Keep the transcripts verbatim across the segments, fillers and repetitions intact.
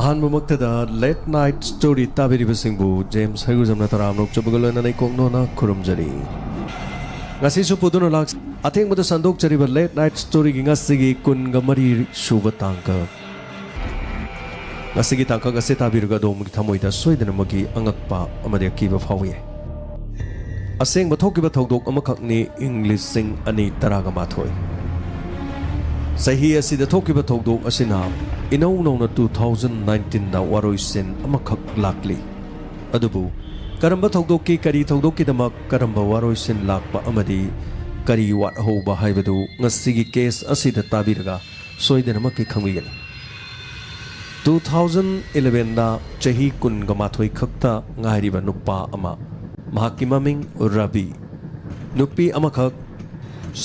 ꯑꯍꯥꯟꯕꯃꯛꯇꯗ Late Night Story ꯇꯥꯕꯤꯔꯤꯕꯁꯤꯡꯕꯨ James ꯍꯩꯒꯨꯖꯝꯅ ꯇꯔꯥꯝꯅ ꯑꯣꯛꯆꯕꯒ ꯂꯣꯏꯅꯅ ꯏꯀꯣꯛ ꯅꯣꯟꯅ ꯈꯨꯔꯨꯝꯖꯔꯤ꯫ ꯉꯁꯤꯁꯨ ꯄꯨꯗꯨꯅ ꯂꯥꯛ-, ꯑꯊꯦꯡꯕꯗ ꯁꯟꯗꯣꯛꯆꯔꯤꯕ Late Night Storyꯒꯤ ꯉꯁꯤꯒꯤ ꯀꯨꯟꯒ ꯃꯔꯤ ꯁꯨꯕ ꯇꯥꯡꯀꯛ꯫ ꯉꯁꯤꯒꯤ ꯇꯥꯡꯀꯛ ꯑꯁꯤ ꯇꯥꯕꯤꯔꯒ ꯑꯗꯣꯝꯒꯤ ꯊꯃꯣꯏꯗ ꯁꯣꯏꯗꯅꯃꯛꯀꯤ ꯑꯉꯛꯄ ꯑꯃꯗꯤ ꯑꯀꯤꯕ ꯐꯥꯎꯏ꯫ ꯑꯁꯦꯡꯕ ꯊꯣꯛꯈꯤꯕ ꯊꯧꯗꯣꯛ ꯑꯃꯈꯛꯅꯤ, ꯏꯪ ꯂꯤꯁꯤꯡ ꯑꯅꯤ ꯇꯔꯥꯒ ꯃꯥꯊꯣꯏ꯫ ꯆꯍꯤ ꯑꯁꯤꯗ ꯊꯣꯛꯈꯤꯕ ꯊꯧꯗꯣꯛ ꯑꯁꯤꯅ ꯏꯅꯧ ꯅꯧꯅ two thousand nineteenꯗ ꯋꯥꯔꯣꯏꯁꯤꯟ ꯑꯃꯈꯛ ꯂꯥꯛꯂꯤ꯫ ꯑꯗꯨꯕꯨ ꯀꯔꯝꯕ ꯊꯧꯗꯣꯛꯀꯤ, ꯀꯔꯤ ꯊꯧꯗꯣꯛꯀꯤꯗꯃꯛ ꯀꯔꯝꯕ ꯋꯥꯔꯣꯏꯁꯤꯟ ꯂꯥꯛꯄ ꯑꯃꯗꯤ ꯀꯔꯤ ꯋꯥꯠꯍꯧꯕ ꯍꯥꯏꯕꯗꯨ ꯉꯁꯤꯒꯤ ꯀꯦꯁ ꯑꯁꯤꯗ ꯇꯥꯕꯤꯔꯒ ꯁꯣꯏꯗꯅꯃꯛꯀꯤ ꯈꯪꯕꯤꯒꯅꯤ꯫ Two thousand elevenꯗ ꯆꯍꯤ ꯀꯨꯟꯒ ꯃꯥꯊꯣꯏ ꯈꯛꯇ ꯉꯥꯏꯔꯤꯕ ꯅꯨꯄꯥ ꯑꯃ, ꯃꯍꯥꯛꯀꯤ ꯃꯃꯤꯡ ꯔꯕꯤ, ꯅꯨꯄꯤ ꯑꯃꯈꯛ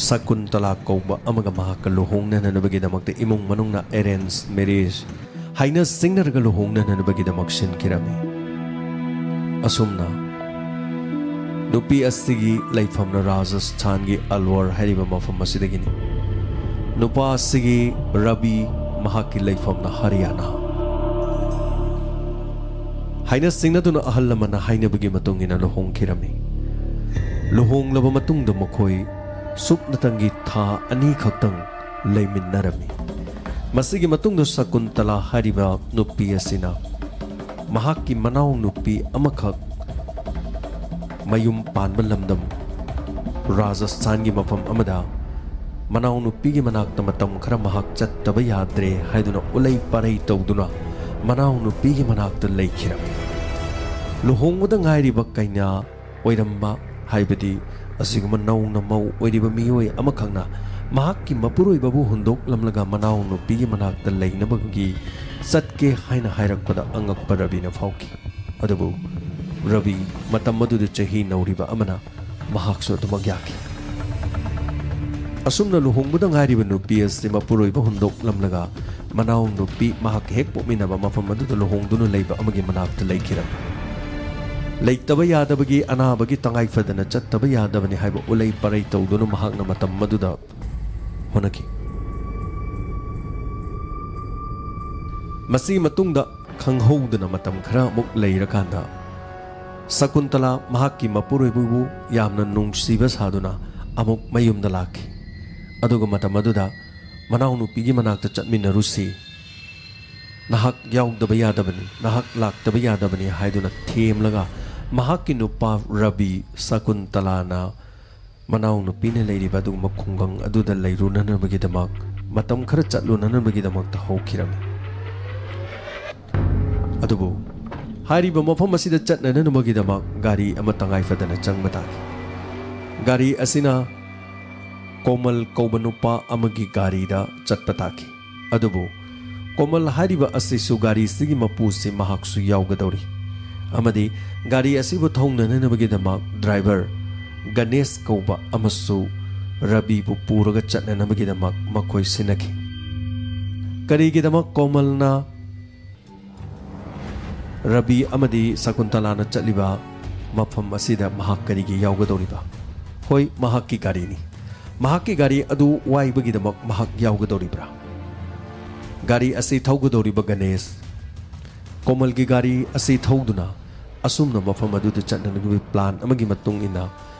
ꯁꯀꯨꯟꯇꯂꯥ ꯀꯧꯕ ꯑꯃꯒ ꯃꯍꯥꯛꯀ ꯂꯨꯍꯣꯡꯅꯅꯕꯒꯤꯗꯃꯛꯇ ꯏꯃꯨꯡ ꯃꯅꯨꯡꯅ arrange marriage ꯍꯥꯏꯅ ꯁꯤꯡꯅꯔꯒ ꯂꯨꯍꯣꯡꯅꯅꯕꯒꯤꯗꯃꯛ ꯁꯤꯟꯈꯤꯔꯝꯃꯤ꯫ ꯑꯁꯨꯝꯅ ꯅꯨꯄꯤ ꯑꯁꯤꯒꯤ ꯂꯩꯐꯝꯅ ꯔꯥꯖꯁꯊꯥꯟꯒꯤ ꯑꯜꯋꯔ ꯍꯥꯏꯔꯤꯕ ꯃꯐꯝ ꯑꯁꯤꯗꯒꯤꯅꯤ꯫ ꯅꯨꯄꯥ ꯑꯁꯤꯒꯤ ꯔꯕꯤ, ꯃꯍꯥꯛꯀꯤ ꯂꯩꯐꯝꯅ ꯍꯔꯤꯌꯥꯅꯥ꯫ ꯍꯥꯏꯅ ꯁꯤꯡꯅꯗꯨꯅ ꯑꯍꯜ ꯂꯃꯟꯅ ꯍꯥꯏꯅꯕꯒꯤ ꯃꯇꯨꯡ ꯏꯟꯅ ꯂꯨꯍꯣꯡꯈꯤꯔꯝꯃꯤ꯫ ꯂꯨꯍꯣꯡꯂꯕ ꯃꯇꯨꯡꯗ ꯃꯈꯣꯏ ꯁꯨꯞꯅꯇꯪꯒꯤ ꯊꯥ ꯑꯅꯤ ꯈꯛꯇꯪ ꯂꯩꯃꯤꯟꯅꯔꯝꯃꯤ꯫ ꯃꯁꯤꯒꯤ ꯃꯇꯨꯡꯗ ꯁꯀꯨꯟꯇꯂꯥ ꯍꯥꯏꯔꯤꯕ ꯅꯨꯄꯤ ꯑꯁꯤꯅ ꯃꯍꯥꯛꯀꯤ ꯃꯅꯥꯎꯅꯨꯄꯤ ꯑꯃꯈꯛ ꯃꯌꯨꯝ ꯄꯥꯟꯕ ꯂꯝꯗꯝ ꯔꯥꯖꯁꯊꯥꯟꯒꯤ ꯃꯐꯝ ꯑꯃꯗ ꯃꯅꯥꯎꯅꯨꯄꯤꯒꯤ ꯃꯅꯥꯛꯇ ꯃꯇꯝ ꯈꯔ ꯃꯍꯥꯛ ꯆꯠꯇꯕ ꯌꯥꯗ꯭ꯔꯦ ꯍꯥꯏꯗꯨꯅ ꯎꯂꯩ ꯄꯥꯔꯩ ꯇꯧꯗꯨꯅ ꯃꯅꯥꯎꯅꯨꯄꯤꯒꯤ ꯃꯅꯥꯛꯇ ꯂꯩꯈꯤꯔꯝꯃꯤ꯫ ꯂꯨꯍꯣꯡꯕꯗ ꯉꯥꯏꯔꯤꯕ ꯀꯩꯅꯥ ꯑꯣꯏꯔꯝꯕ, ꯍꯥꯏꯕꯗꯤ ꯑꯁꯤꯒꯨꯝꯕ ꯅꯧꯅ ꯃꯧ ꯑꯣꯏꯔꯤꯕ ꯃꯤꯑꯣꯏ ꯑꯃꯈꯛꯅ ꯃꯍꯥꯛꯀꯤ ꯃꯄꯨꯔꯣꯏꯕꯕꯨ ꯍꯨꯟꯗꯣꯛꯂꯝꯂꯒ ꯃꯅꯥꯎꯅꯨꯄꯤꯒꯤ ꯃꯅꯥꯛꯇ ꯂꯩꯅꯕꯒꯤ ꯆꯠꯀꯦ ꯍꯥꯏꯅ ꯍꯥꯏꯔꯛꯄꯗ ꯑꯉꯛꯄ ꯔꯕꯤꯅ ꯐꯥꯎꯈꯤ꯫ ꯑꯗꯨꯕꯨ ꯔꯕꯤ ꯃꯇꯝ ꯑꯗꯨꯗ ꯆꯍꯤ ꯅꯧꯔꯤꯕ ꯑꯃꯅ ꯃꯍꯥꯛꯁꯨ ꯑꯗꯨꯃꯛ ꯌꯥꯈꯤ꯫ ꯑꯁꯨꯝꯅ ꯂꯨꯍꯣꯡꯕꯗ ꯉꯥꯏꯔꯤꯕ ꯅꯨꯄꯤ ꯑꯁꯤ ꯃꯄꯨꯔꯣꯏꯕ ꯍꯨꯟꯗꯣꯛꯂꯝꯂꯒ ꯃꯅꯥꯎ ꯅꯨꯄꯤ ꯃꯍꯥꯛ ꯍꯦꯛ ꯄꯣꯛꯃꯤꯟꯅꯕ ꯃꯐꯝ ꯑꯗꯨꯗ ꯂꯨꯍꯣꯡꯗꯨꯅ ꯂꯩꯕ ꯑꯃꯒꯤ ꯃꯅꯥꯛꯇ ꯂꯩꯈꯤꯔꯝꯃꯤ꯫ ꯂꯩꯇꯕ ꯌꯥꯗꯕꯒꯤ, ꯑꯅꯥꯕꯒꯤ ꯇꯉꯥꯏ ꯐꯗꯅ ꯆꯠꯇꯕ ꯌꯥꯗꯕꯅꯤ ꯍꯥꯏꯕ ꯎꯂꯩ ꯄꯔꯩ ꯇꯧꯗꯨꯅ ꯃꯍꯥꯛꯅ ꯃꯇꯝ ꯑꯗꯨꯗ ꯍꯣꯠꯅꯈꯤ꯫ ꯃꯁꯤꯒꯤ ꯃꯇꯨꯡꯗ ꯈꯪꯍꯧꯗꯅ ꯃꯇꯝ ꯈꯔ ꯑꯃꯨꯛ ꯂꯩꯔꯀꯥꯟꯗ ꯁꯀꯨꯟꯇꯂꯥ ꯃꯍꯥꯛꯀꯤ ꯃꯄꯨꯔꯣꯏꯕꯕꯨ ꯌꯥꯝꯅ ꯅꯨꯡꯁꯤꯕ ꯁꯥꯗꯨꯅ ꯑꯃꯨꯛ ꯃꯌꯨꯝꯗ ꯂꯥꯛꯈꯤ꯫ ꯑꯗꯨꯒ ꯃꯇꯝ ꯑꯗꯨꯗ ꯃꯅꯥꯎꯅꯨꯄꯤꯒꯤ ꯃꯅꯥꯛꯇ ꯆꯠꯃꯤꯟꯅꯔꯨꯁꯤ, ꯅꯍꯥꯛ ꯌꯥꯎꯗꯕ ꯌꯥꯗꯕꯅꯤ, ꯅꯍꯥꯛ ꯂꯥꯛꯇꯕ ꯌꯥꯗꯕꯅꯤ ꯍꯥꯏꯗꯨꯅ ꯊꯦꯝꯂꯒ ꯃꯍꯥꯛꯀꯤ ꯅꯨꯄꯥ ꯔꯕꯤ ꯁꯀꯨꯟꯇꯂꯥꯅ ꯃꯅꯥꯎꯅꯨꯄꯤꯅ ꯂꯩꯔꯤꯕ ꯑꯗꯨꯒꯨꯝꯕ ꯈꯨꯡꯒꯪ ꯑꯗꯨꯗ ꯂꯩꯔꯨꯅꯅꯕꯒꯤꯗꯃꯛ, ꯃꯇꯝ ꯈꯔ ꯆꯠꯂꯨꯅꯅꯕꯒꯤꯗꯃꯛꯇ ꯍꯧꯈꯤꯔꯝꯃꯤ꯫ ꯑꯗꯨꯕꯨ ꯍꯥꯏꯔꯤꯕ ꯃꯐꯝ ꯑꯁꯤꯗ ꯆꯠꯅꯅꯕꯒꯤꯗꯃꯛ ꯒꯥꯔꯤ ꯑꯃ ꯇꯉꯥꯏ ꯐꯗꯅ ꯆꯪꯕ ꯇꯥꯈꯤ꯫ ꯒꯥꯔꯤ ꯑꯁꯤꯅ ꯀꯣꯃꯜ ꯀꯧꯕ ꯅꯨꯄꯥ ꯑꯃꯒꯤ ꯒꯥꯔꯤꯗ ꯆꯠꯄ ꯇꯥꯈꯤ꯫ ꯑꯗꯨꯕꯨ ꯀꯣꯃꯜ ꯍꯥꯏꯔꯤꯕ ꯑꯁꯤꯁꯨ ꯒꯥꯔꯤꯁꯤꯒꯤ ꯃꯄꯨꯁꯤ ꯃꯍꯥꯛꯁꯨ ꯌꯥꯎꯒꯗꯧꯔꯤ ꯑꯃꯗꯤ ꯒꯥꯔꯤ ꯑꯁꯤꯕꯨ ꯊꯧꯅꯅꯅꯕꯒꯤꯗꯃꯛ ꯗ꯭ꯔꯥꯏꯚꯔ ꯒꯅꯦꯁ ꯀꯧꯕ ꯑꯃꯁꯨ ꯔꯕꯤꯕꯨ ꯄꯨꯔꯒ ꯆꯠꯅꯅꯕꯒꯤꯗꯃꯛ ꯃꯈꯣꯏ ꯁꯤꯟꯅꯈꯤ꯫ ꯀꯔꯤꯒꯤꯗꯃꯛ ꯀꯣꯃꯜꯅ ꯔꯕꯤ ꯑꯃꯗꯤ ꯁꯀꯨꯟꯇꯂꯥꯅ ꯆꯠꯂꯤꯕ ꯃꯐꯝ ꯑꯁꯤꯗ ꯃꯍꯥꯛ ꯀꯔꯤꯒꯤ ꯌꯥꯎꯒꯗꯧꯔꯤꯕ? ꯍꯣꯏ, ꯃꯍꯥꯛꯀꯤ ꯒꯥꯔꯤꯅꯤ꯫ ꯃꯍꯥꯛꯀꯤ ꯒꯥꯔꯤ ꯑꯗꯨ ꯋꯥꯏꯕꯒꯤꯗꯃꯛ ꯃꯍꯥꯛ ꯌꯥꯎꯒꯗꯧꯔꯤꯕ꯭ꯔꯥ? ꯒꯥꯔꯤ ꯑꯁꯤ ꯊꯧꯒꯗꯧꯔꯤꯕ ꯒꯅꯦꯁ ꯀꯣꯃꯜꯒꯤ ꯒꯥꯔꯤ ꯑꯁꯤ ꯊꯧꯗꯨꯅ ꯑꯁꯨꯝꯅ ꯃꯐꯝ ꯑꯗꯨꯗ ꯆꯠꯅꯅꯕꯒꯤ ꯄ꯭ꯂꯥꯟ ꯑꯃꯒꯤ ꯃꯇꯨꯡ ꯏꯟꯅ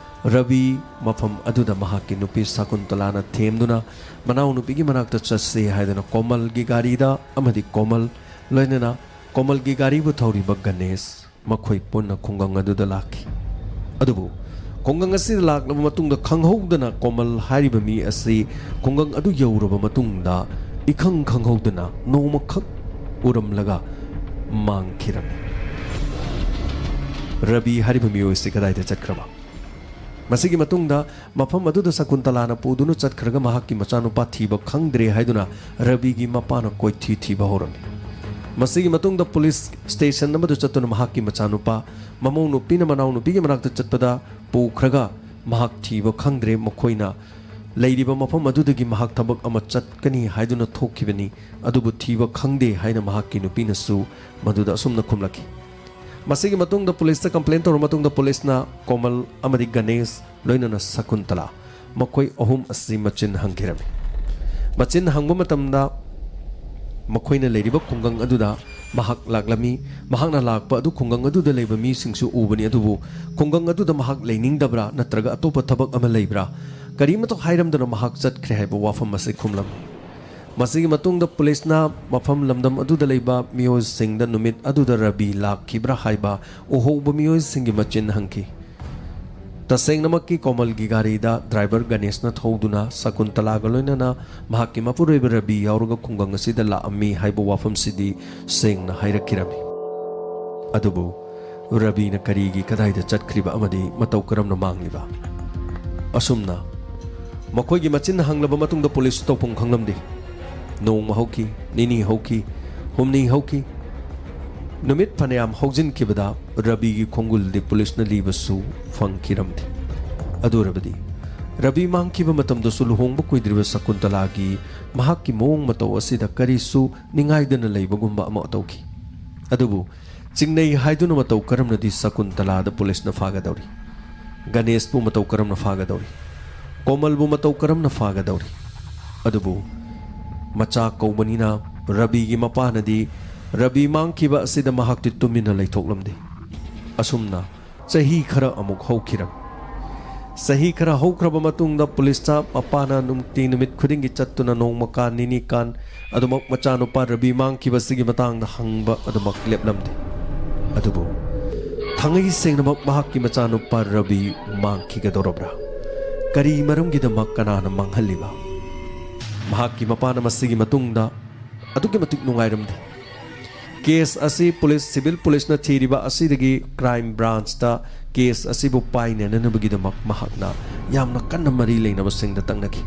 ꯔꯕꯤ ꯃꯐꯝ ꯑꯗꯨꯗ ꯃꯍꯥꯛꯀꯤ ꯅꯨꯄꯤ ꯁꯀꯨꯟꯇꯂꯥꯅ ꯊꯦꯝꯗꯨꯅ ꯃꯅꯥꯎꯅꯨꯄꯤꯒꯤ ꯃꯅꯥꯛꯇ ꯆꯠꯁꯤ ꯍꯥꯏꯗꯨꯅ ꯀꯣꯃꯜꯒꯤ ꯒꯥꯔꯤꯗ ꯑꯃꯗꯤ ꯀꯣꯃꯜ ꯂꯣꯏꯅꯅ ꯀꯣꯃꯜꯒꯤ ꯒꯥꯔꯤꯕꯨ ꯊꯧꯔꯤꯕ ꯒꯅꯦꯁ ꯃꯈꯣꯏ ꯄꯨꯟꯅ ꯈꯨꯡꯒꯪ ꯑꯗꯨꯗ ꯂꯥꯛꯈꯤ꯫ ꯑꯗꯨꯕꯨ ꯈꯨꯡꯒꯪ ꯑꯁꯤꯗ ꯂꯥꯛꯂꯕ ꯃꯇꯨꯡꯗ ꯈꯪꯍꯧꯗꯅ ꯀꯣꯃꯜ ꯍꯥꯏꯔꯤꯕ ꯃꯤ ꯑꯁꯤ ꯈꯨꯡꯒꯪ ꯑꯗꯨ ꯌꯧꯔꯕ ꯃꯇꯨꯡꯗ ꯏꯈꯪ ꯈꯪꯍꯧꯗꯅ ꯅꯣꯡꯃꯈꯛ ꯎꯔꯝꯂꯒ ꯃꯥꯡꯈꯤꯔꯝꯃꯤ꯫ ꯔꯕꯤ ꯍꯥꯏꯔꯤꯕ ꯃꯤꯑꯣꯏ ꯑꯁꯤ ꯀꯗꯥꯏꯗ ꯆꯠꯈ꯭ꯔꯕ? ꯃꯁꯤꯒꯤ ꯃꯇꯨꯡꯗ ꯃꯐꯝ ꯑꯗꯨꯗ ꯁꯀꯨꯟꯇꯂꯥꯅ ꯄꯨꯗꯨꯅ ꯆꯠꯈ꯭ꯔꯒ ꯃꯍꯥꯛꯀꯤ ꯃꯆꯥꯅꯨꯄꯥ ꯊꯤꯕ ꯈꯪꯗ꯭ꯔꯦ ꯍꯥꯏꯗꯨꯅ ꯔꯕꯤꯒꯤ ꯃꯄꯥꯅ ꯀꯣꯏꯊꯤ ꯊꯤꯕ ꯍꯧꯔꯝꯃꯤ꯫ ꯃꯁꯤꯒꯤ ꯃꯇꯨꯡꯗ ꯄꯨꯂꯤꯁ ꯁ꯭ꯇꯦꯁꯟ ꯑꯃꯗ ꯆꯠꯇꯨꯅ ꯃꯍꯥꯛꯀꯤ ꯃꯆꯥꯅꯨꯄꯥ ꯃꯃꯧ ꯅꯨꯄꯤꯅ ꯃꯅꯥꯎ ꯅꯨꯄꯤꯒꯤ ꯃꯅꯥꯛꯇ ꯆꯠꯄꯗ ꯄꯨꯈ꯭ꯔꯒ ꯃꯍꯥꯛ ꯊꯤꯕ ꯈꯪꯗ꯭ꯔꯦ꯫ ꯃꯈꯣꯏꯅ ꯂꯩꯔꯤꯕ ꯃꯐꯝ ꯑꯗꯨꯗꯒꯤ ꯃꯍꯥꯛ ꯊꯕꯛ ꯑꯃ ꯆꯠꯀꯅꯤ ꯍꯥꯏꯗꯨꯅ ꯊꯣꯛꯈꯤꯕꯅꯤ, ꯑꯗꯨꯕꯨ ꯊꯤꯕ ꯈꯪꯗꯦ ꯍꯥꯏꯅ ꯃꯍꯥꯛꯀꯤ ꯅꯨꯄꯤꯅꯁꯨ ꯃꯗꯨꯗ ꯑꯁꯨꯝꯅ ꯈꯨꯝꯂꯛꯈꯤ꯫ ꯃꯁꯤꯒꯤ ꯃꯇꯨꯡꯗ ꯄꯨꯂꯤꯁꯇ ꯀꯝꯄ꯭ꯂꯦꯟ ꯇꯧꯔꯕ ꯃꯇꯨꯡꯗ ꯄꯨꯂꯤꯁꯅ ꯀꯣꯃꯜ ꯑꯃꯗꯤ ꯒꯅꯦꯁ ꯂꯣꯏꯅꯅ ꯁꯀꯨꯟꯇꯂꯥ ꯃꯈꯣꯏ ꯑꯍꯨꯝ ꯑꯁꯤ ꯃꯆꯤꯟ ꯍꯪꯈꯤꯔꯝꯃꯤ꯫ ꯃꯆꯤꯟ ꯍꯪꯕ ꯃꯇꯝꯗ ꯃꯈꯣꯏꯅ ꯂꯩꯔꯤꯕ ꯈꯨꯡꯒꯪ ꯑꯗꯨꯗ ꯃꯍꯥꯛ ꯂꯥꯛꯂꯝꯃꯤ꯫ ꯃꯍꯥꯛꯅ ꯂꯥꯛꯄ ꯑꯗꯨ ꯈꯨꯡꯒꯪ ꯑꯗꯨꯗ ꯂꯩꯕ ꯃꯤꯁꯤꯡꯁꯨ ꯎꯕꯅꯤ, ꯑꯗꯨꯕꯨ ꯈꯨꯡꯒꯪ ꯑꯗꯨꯗ ꯃꯍꯥꯛ ꯂꯩꯅꯤꯡꯗꯕ꯭ꯔꯥ ꯅꯠꯇ꯭ꯔꯒ ꯑꯇꯣꯞꯄ ꯊꯕꯛ ꯑꯃ ꯂꯩꯕ꯭ꯔꯥ? ꯀꯔꯤꯃꯠꯇ ꯍꯥꯏꯔꯝꯗꯅ ꯃꯍꯥꯛ ꯆꯠꯈ꯭ꯔꯦ ꯍꯥꯏꯕ ꯋꯥꯐꯝ ꯑꯁꯤ ꯈꯨꯝꯂꯝꯃꯤ꯫ ꯃꯁꯤꯒꯤ ꯃꯇꯨꯡꯗ ꯄꯨꯂꯤꯁꯅ ꯃꯐꯝ ꯂꯝꯗꯝ ꯑꯗꯨꯗ ꯂꯩꯕ ꯃꯤꯑꯣꯏꯁꯤꯡꯗ ꯅꯨꯃꯤꯠ ꯑꯗꯨꯗ ꯔꯕꯤ ꯂꯥꯛꯈꯤꯕ꯭ꯔꯥ ꯍꯥꯏꯕ ꯎꯍꯧꯕ ꯃꯤꯑꯣꯏꯁꯤꯡꯒꯤ ꯃꯆꯤꯟ ꯍꯪꯈꯤ꯫ ꯇꯁꯦꯡꯅꯃꯛꯀꯤ ꯀꯣꯃꯜꯒꯤ ꯒꯥꯔꯤꯗ ꯗ꯭ꯔꯥꯏꯚꯔ ꯒꯅꯦꯁꯅ ꯊꯧꯗꯨꯅ ꯁꯀꯨꯟꯇꯂꯥꯒ ꯂꯣꯏꯅꯅ ꯃꯍꯥꯛꯀꯤ ꯃꯄꯨꯔꯣꯏꯕ ꯔꯕꯤ ꯌꯥꯎꯔꯒ ꯈꯨꯡꯒꯪ ꯑꯁꯤꯗ ꯂꯥꯛꯑꯝꯃꯤ ꯍꯥꯏꯕ ꯋꯥꯐꯝꯁꯤꯗꯤ ꯁꯦꯡꯅ ꯍꯥꯏꯔꯛꯈꯤꯔꯝꯃꯤ꯫ ꯑꯗꯨꯕꯨ ꯔꯕꯤꯅ ꯀꯔꯤꯒꯤ, ꯀꯗꯥꯏꯗ ꯆꯠꯈ꯭ꯔꯤꯕ ꯑꯃꯗꯤ ꯃꯇꯧ ꯀꯔꯝꯅ ꯃꯥꯡꯂꯤꯕ? ꯑꯁꯨꯝꯅ ꯃꯈꯣꯏꯒꯤ ꯃꯆꯤꯟꯅ ꯍꯪꯂꯕ ꯃꯇꯨꯡꯗ ꯄꯨꯂꯤꯁꯁꯨ ꯇꯧꯐꯝ ꯈꯪꯂꯝꯗꯦ꯫ ꯅꯣꯡꯃ ꯍꯧꯈꯤ, ꯅꯤꯅꯤ ꯍꯧꯈꯤ, ꯍꯨꯝꯅꯤ ꯍꯧꯈꯤ꯫ ꯅꯨꯃꯤꯠ ꯐꯅꯌꯥꯝ ꯍꯧꯖꯤꯟꯈꯤꯕꯗ ꯔꯕꯤꯒꯤ ꯈꯣꯡꯒꯨꯜꯗꯤ ꯄꯨꯂꯤꯁꯅ ꯂꯤꯕꯁꯨ ꯐꯪꯈꯤꯔꯝꯗꯦ꯫ ꯑꯗꯨ ꯑꯣꯏꯔꯕꯗꯤ ꯔꯕꯤ ꯃꯥꯡꯈꯤꯕ ꯃꯇꯝꯗꯁꯨ ꯂꯨꯍꯣꯡꯕ ꯀꯨꯏꯗ꯭ꯔꯤꯕ ꯁꯀꯨꯟꯇꯂꯥꯒꯤ ꯃꯍꯥꯛꯀꯤ ꯃꯑꯣꯡ ꯃꯇꯧ ꯑꯁꯤꯗ ꯀꯔꯤꯁꯨ ꯅꯤꯡꯉꯥꯏꯗꯅ ꯂꯩꯕꯒꯨꯝꯕ ꯑꯃ ꯇꯧꯈꯤ꯫ ꯑꯗꯨꯕꯨ ꯆꯤꯡꯅꯩ ꯍꯥꯏꯗꯨꯅ ꯃꯇꯧ ꯀꯔꯝꯅꯗꯤ ꯁꯀꯨꯟꯇꯂꯥꯗ ꯄꯨꯂꯤꯁꯅ ꯐꯥꯒꯗꯧꯔꯤ? ꯒꯅꯦꯁꯄꯨ ꯃꯇꯧ ꯀꯔꯝꯅ ꯐꯥꯒꯗꯧꯔꯤ? ꯀꯣꯃꯜꯕꯨ ꯃꯇꯧ ꯀꯔꯝꯅ ꯐꯥꯒꯗꯧꯔꯤ? ꯑꯗꯨꯕꯨ ꯃꯆꯥ ꯀꯧꯕꯅꯤꯅ ꯔꯕꯤꯒꯤ ꯃꯄꯥꯅꯗꯤ ꯔꯕꯤ ꯃꯥꯡꯈꯤꯕ ꯑꯁꯤꯗ ꯃꯍꯥꯛꯇꯤ ꯇꯨꯃꯤꯟꯅ ꯂꯩꯊꯣꯛꯂꯝꯗꯦ꯫ ꯑꯁꯨꯝꯅ ꯆꯍꯤ ꯈꯔ ꯑꯃꯨꯛ ꯍꯧꯈꯤꯔꯝꯃꯤ꯫ ꯆꯍꯤ ꯈꯔ ꯍꯧꯈ꯭ꯔꯕ ꯃꯇꯨꯡꯗ ꯄꯨꯂꯤꯁꯇ ꯃꯄꯥꯅ ꯅꯨꯡꯇꯤ ꯅꯨꯃꯤꯠ ꯈꯨꯗꯤꯡꯒꯤ ꯆꯠꯇꯨꯅ ꯅꯣꯡꯃ ꯀꯥꯟ, ꯅꯤꯅꯤ ꯀꯥꯟ ꯑꯗꯨꯃꯛ ꯃꯆꯥꯅꯨꯄꯥ ꯔꯕꯤ ꯃꯥꯡꯈꯤꯕꯁꯤꯒꯤ ꯃꯇꯥꯡꯗ ꯍꯪꯕ ꯑꯗꯨꯃꯛ ꯂꯦꯞꯂꯝꯗꯦ꯫ ꯑꯗꯨꯕꯨ ꯊꯥꯡꯉꯩ ꯁꯦꯡꯅꯃꯛ ꯃꯍꯥꯛꯀꯤ ꯃꯆꯥꯅꯨꯄꯥ ꯔꯕꯤ ꯃꯥꯡꯈꯤꯒꯗꯧꯔꯕ꯭ꯔꯥ? ꯀꯔꯤ ꯃꯔꯝꯒꯤꯗꯃꯛ, ꯀꯅꯥꯅ ꯃꯥꯡꯍꯜꯂꯤꯕ? ꯃꯍꯥꯛꯀꯤ ꯃꯄꯥꯅ ꯃꯁꯤꯒꯤ ꯃꯇꯨꯡꯗ ꯑꯗꯨꯛꯀꯤ ꯃꯇꯤꯛ ꯅꯨꯡꯉꯥꯏꯔꯝꯗꯦ꯫ ꯀꯦꯁ ꯑꯁꯤ ꯄꯨꯂꯤꯁ, ꯁꯤꯚꯤꯜ ꯄꯨꯂꯤꯁꯅ ꯊꯤꯔꯤꯕ ꯑꯁꯤꯗꯒꯤ ꯀ꯭ꯔꯥꯏꯝ ꯕ꯭ꯔꯥꯟꯁꯇ ꯀꯦꯁ ꯑꯁꯤꯕꯨ ꯄꯥꯏꯅꯅꯅꯕꯒꯤꯗꯃꯛ ꯃꯍꯥꯛꯅ ꯌꯥꯝꯅ ꯀꯟꯅ ꯃꯔꯤ ꯂꯩꯅꯕꯁꯤꯡꯗ ꯇꯛꯅꯈꯤ꯫